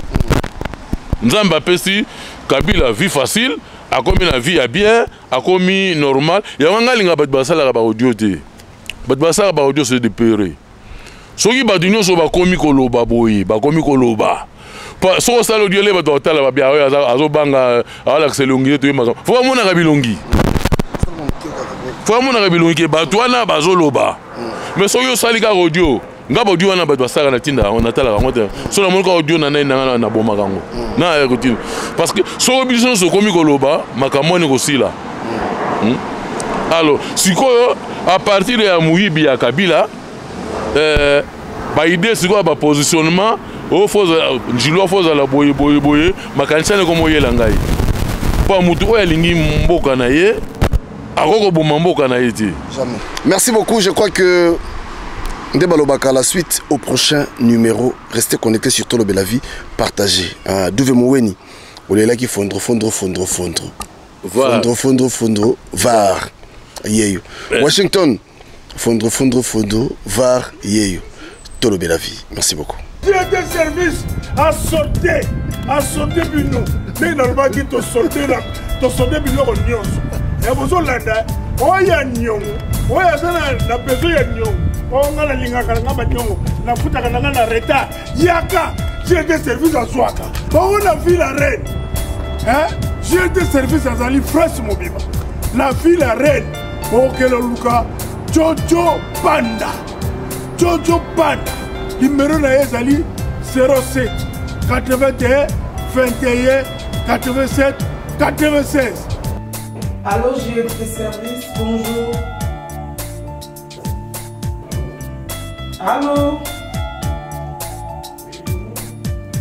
Nzambe apesi Kabila vie facile, akomi na vie ya bien, akomi normal. Yango ngai alinga bato basalaka ba audio te. Bato basalaka ba audio c'est de peureux. Soki bato nyonso bakomi koloba boye, bakomi koloba. Soki osala audio le bato bakotala babia oyo azobanga alakisa elongi te toye makambo. Fo bamonaka bilongi. Fo bamonaka bilongi ke bato wana bazoloba. Mais soki osali kaka audio, nga ba audio wana bato basalaka na tinda yango, natalaka yango te. Soki namoni kaka audio na nani na nga nabomaka yango. Na ya kotinda. Parce que soki biso nyonso okomi koloba, makambo wana ekosila. Alors, sikoyo à partir ya moyibi ya Kabila, ba idée sikoyo ba positionnement, oh, faut njilo faut ozala boye boye boye, makanisi wana ekomoyela ngai. Po mutu oyo alingi mboka na ye, akoki koboma mboka na ye te. Jamais. Merci beaucoup, je crois que nde balobaka la suite au prochain numéro. Restez connectés sur Tolobela Vie, partagez. Ah, Douve Mouweni, olelaki fondro fondro fondro fondro. Var. Fondro fondro fondro var yeyo. Washington fondro fondro fondro var yeyo. Tolobela Vie. Merci beaucoup. Directeur service a sauté, a sauté bino. Ndenge nalobaki tosote na tosote biloko nyonso. Ya bozolanda oyo ya niongo, oyo aza na besoin ya niongo. Oyo nga nalingaka na nga baniongo, nafutaka na nga na retard. Yaka, directeur service azwaka. Bango na ville ya Rennes. Hein? Directeur service azali fresh mobimba. Na ville ya Rennes, bokokende luka Jojo Panda. Jojo Panda. Numéro na ye ezali 07 81 21 87 96. Allô, GFT Service, bonjour. Allô?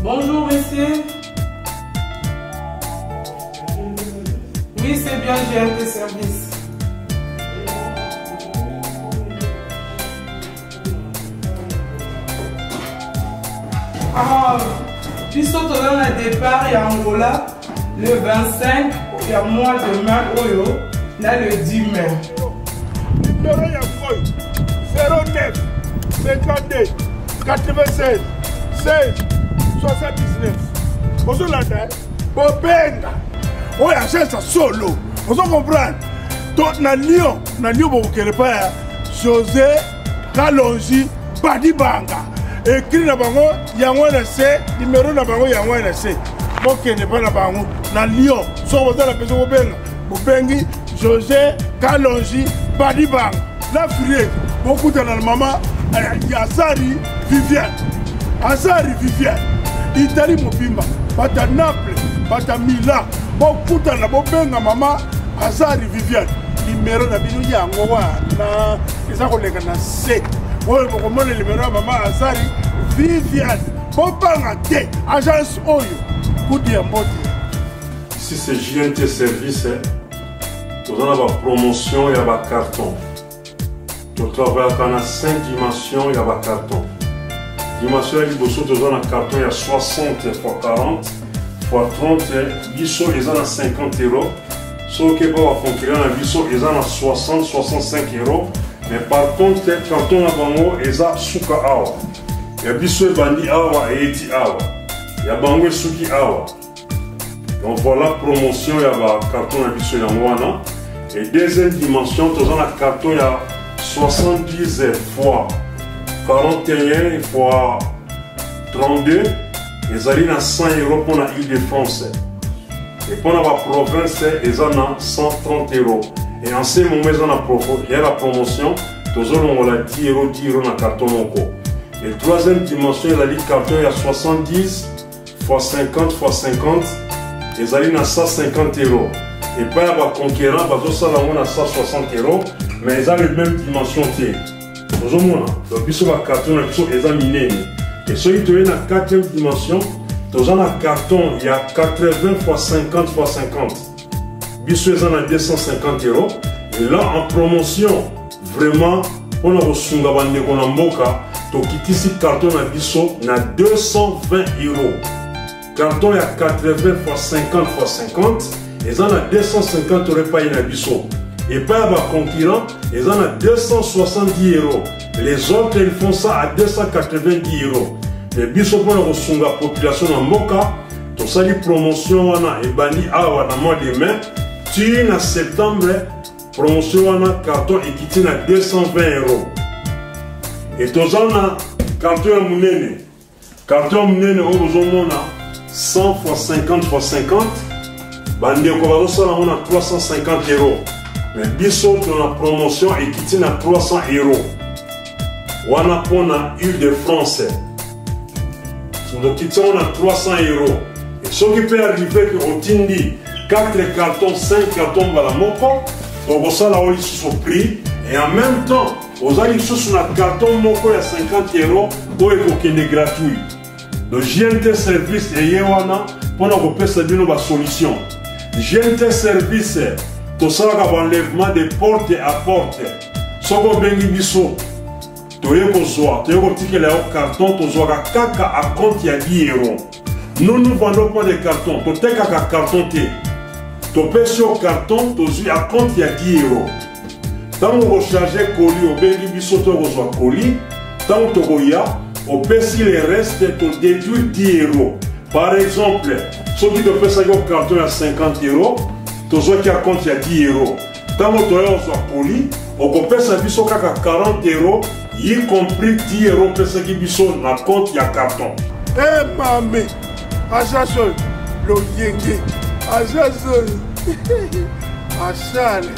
Bonjour, monsieur. Oui, c'est bien GFT Service. Ah, biso toza na départ ya Angola le 25 ya mois de mai oyo na le 10 mai. Numéro ya oyo 09 52 96 16 79. Ozolanda, eh? Bobenga oyo agence ya solo, ozo comprendre? To na Lyon, na Lyon bokokende pa ya José Kalonji Badibanga. Écrit na bango yango na se, numéro na bango yango na se. Bokende pa na bango na Lyon. Soki boza na besoin bobenga, bobengi José Kalonji Badibanga. Na Frier, bokutana na mama Azari Viviane. Azari Viviane. Italie mobimba, bata Naples, bata Milan, bokutana bobenga mama Azari Viviane. Numéro na bino yango wana eza koleka na se. Oyo bokomona numéro ya mama Azari Viviane. Bobanga te, agence oyo kudu ya mbote. Ici c'est JNT Service, hein. Toza na ba promotion ya ba carton. Totravaillaka na 5 dimensions ya ba carton. Dimension ya liboso toza na carton ya 60 fois 40 fois 30, biso eza na 50 euros. Soki ba ba concurrent na biso eza na 60 65 euros, mais par contre carton na bango eza suka awa. Ya biso ebandi awa eyeti awa. Ya bango esuki awa. Donc voilà promotion ya ba carton na biso yango wana. Et deuxième dimension toza na carton ya 70 fois 41 fois 32 ezali na 100 euros mpona Île-de-France. Et mpona ba province eza na 130 euros. Et en ce moment eza na ya la promotion tozolongola 10 euros 10 euros na carton moko. Et troisième dimension ezali carton ya 70 fois 50 fois 50 ezali na 150 euros. Epai ya ba concurrent bazosala yango na 160 euros, mais eza le même dimension te. Ozomona, donc biso ba carton na biso eza minene. Et soki toye na quatrième dimension, toza na carton ya 80 x 50 x 50. Biso eza na 250 euros. Et là en promotion, vraiment mpona kosunga bandeko na mboka, tokitisi carton na biso na 220 euros. Carton ya 80 x 50 x 50 eza na 250 euros epai na biso. Epai ya baconcurrent eza na 270 euros. Les autres, ils font ça à 290 euros. Mais biso mpona kosunga population na mboka, tosali promotion wana ebandi awa na mois de mai ti na septembre. Promotion wana, carton ekiti na 220 euros. E toza na carton ya monene. Carton ya monene oyo bozomona, 100 x 50 x 50, bandeko bazosala yango na 350 euros, mais biso tona promotion, ekiti na 300 euros. Wana mpona Ile de France, tokiti yango na 300 euros. Soki mpe arrive ke otindi 4 carton, 5 carton mbala moko, tokosala oyo lisusu prix, et en même temps oza lisusu na carton moko ya 50 euros oyo ekokende gratuit. Donc GNT Service eye wana mpona kopesa bino basolution. GNT Service, tosalaka baenlèvement de porte à porte. Soki obengi biso, toye kozwa, toye kotikela yo carton, tozwaka kaka acompte ya 10 euros. Nous, nous vendons pas de carton. Totekaka carton te. Topesi yo carton, tozwi acompte ya 10 euros. Ntango okocharge colis, obengi biso, to okozwa colis. Ntango tokoya, opesi le reste, todéduire 10 euros. Par exemple, soki topesaki yo carton ya 50 euros, tozwaki acompte ya 10 euros, ntango toya kozwa colis, okopesa biso kaka 40 euros, y compris 10 euros opesaki biso na compte ya carton. E mame, agence oyo loyenge, agence oyo asale.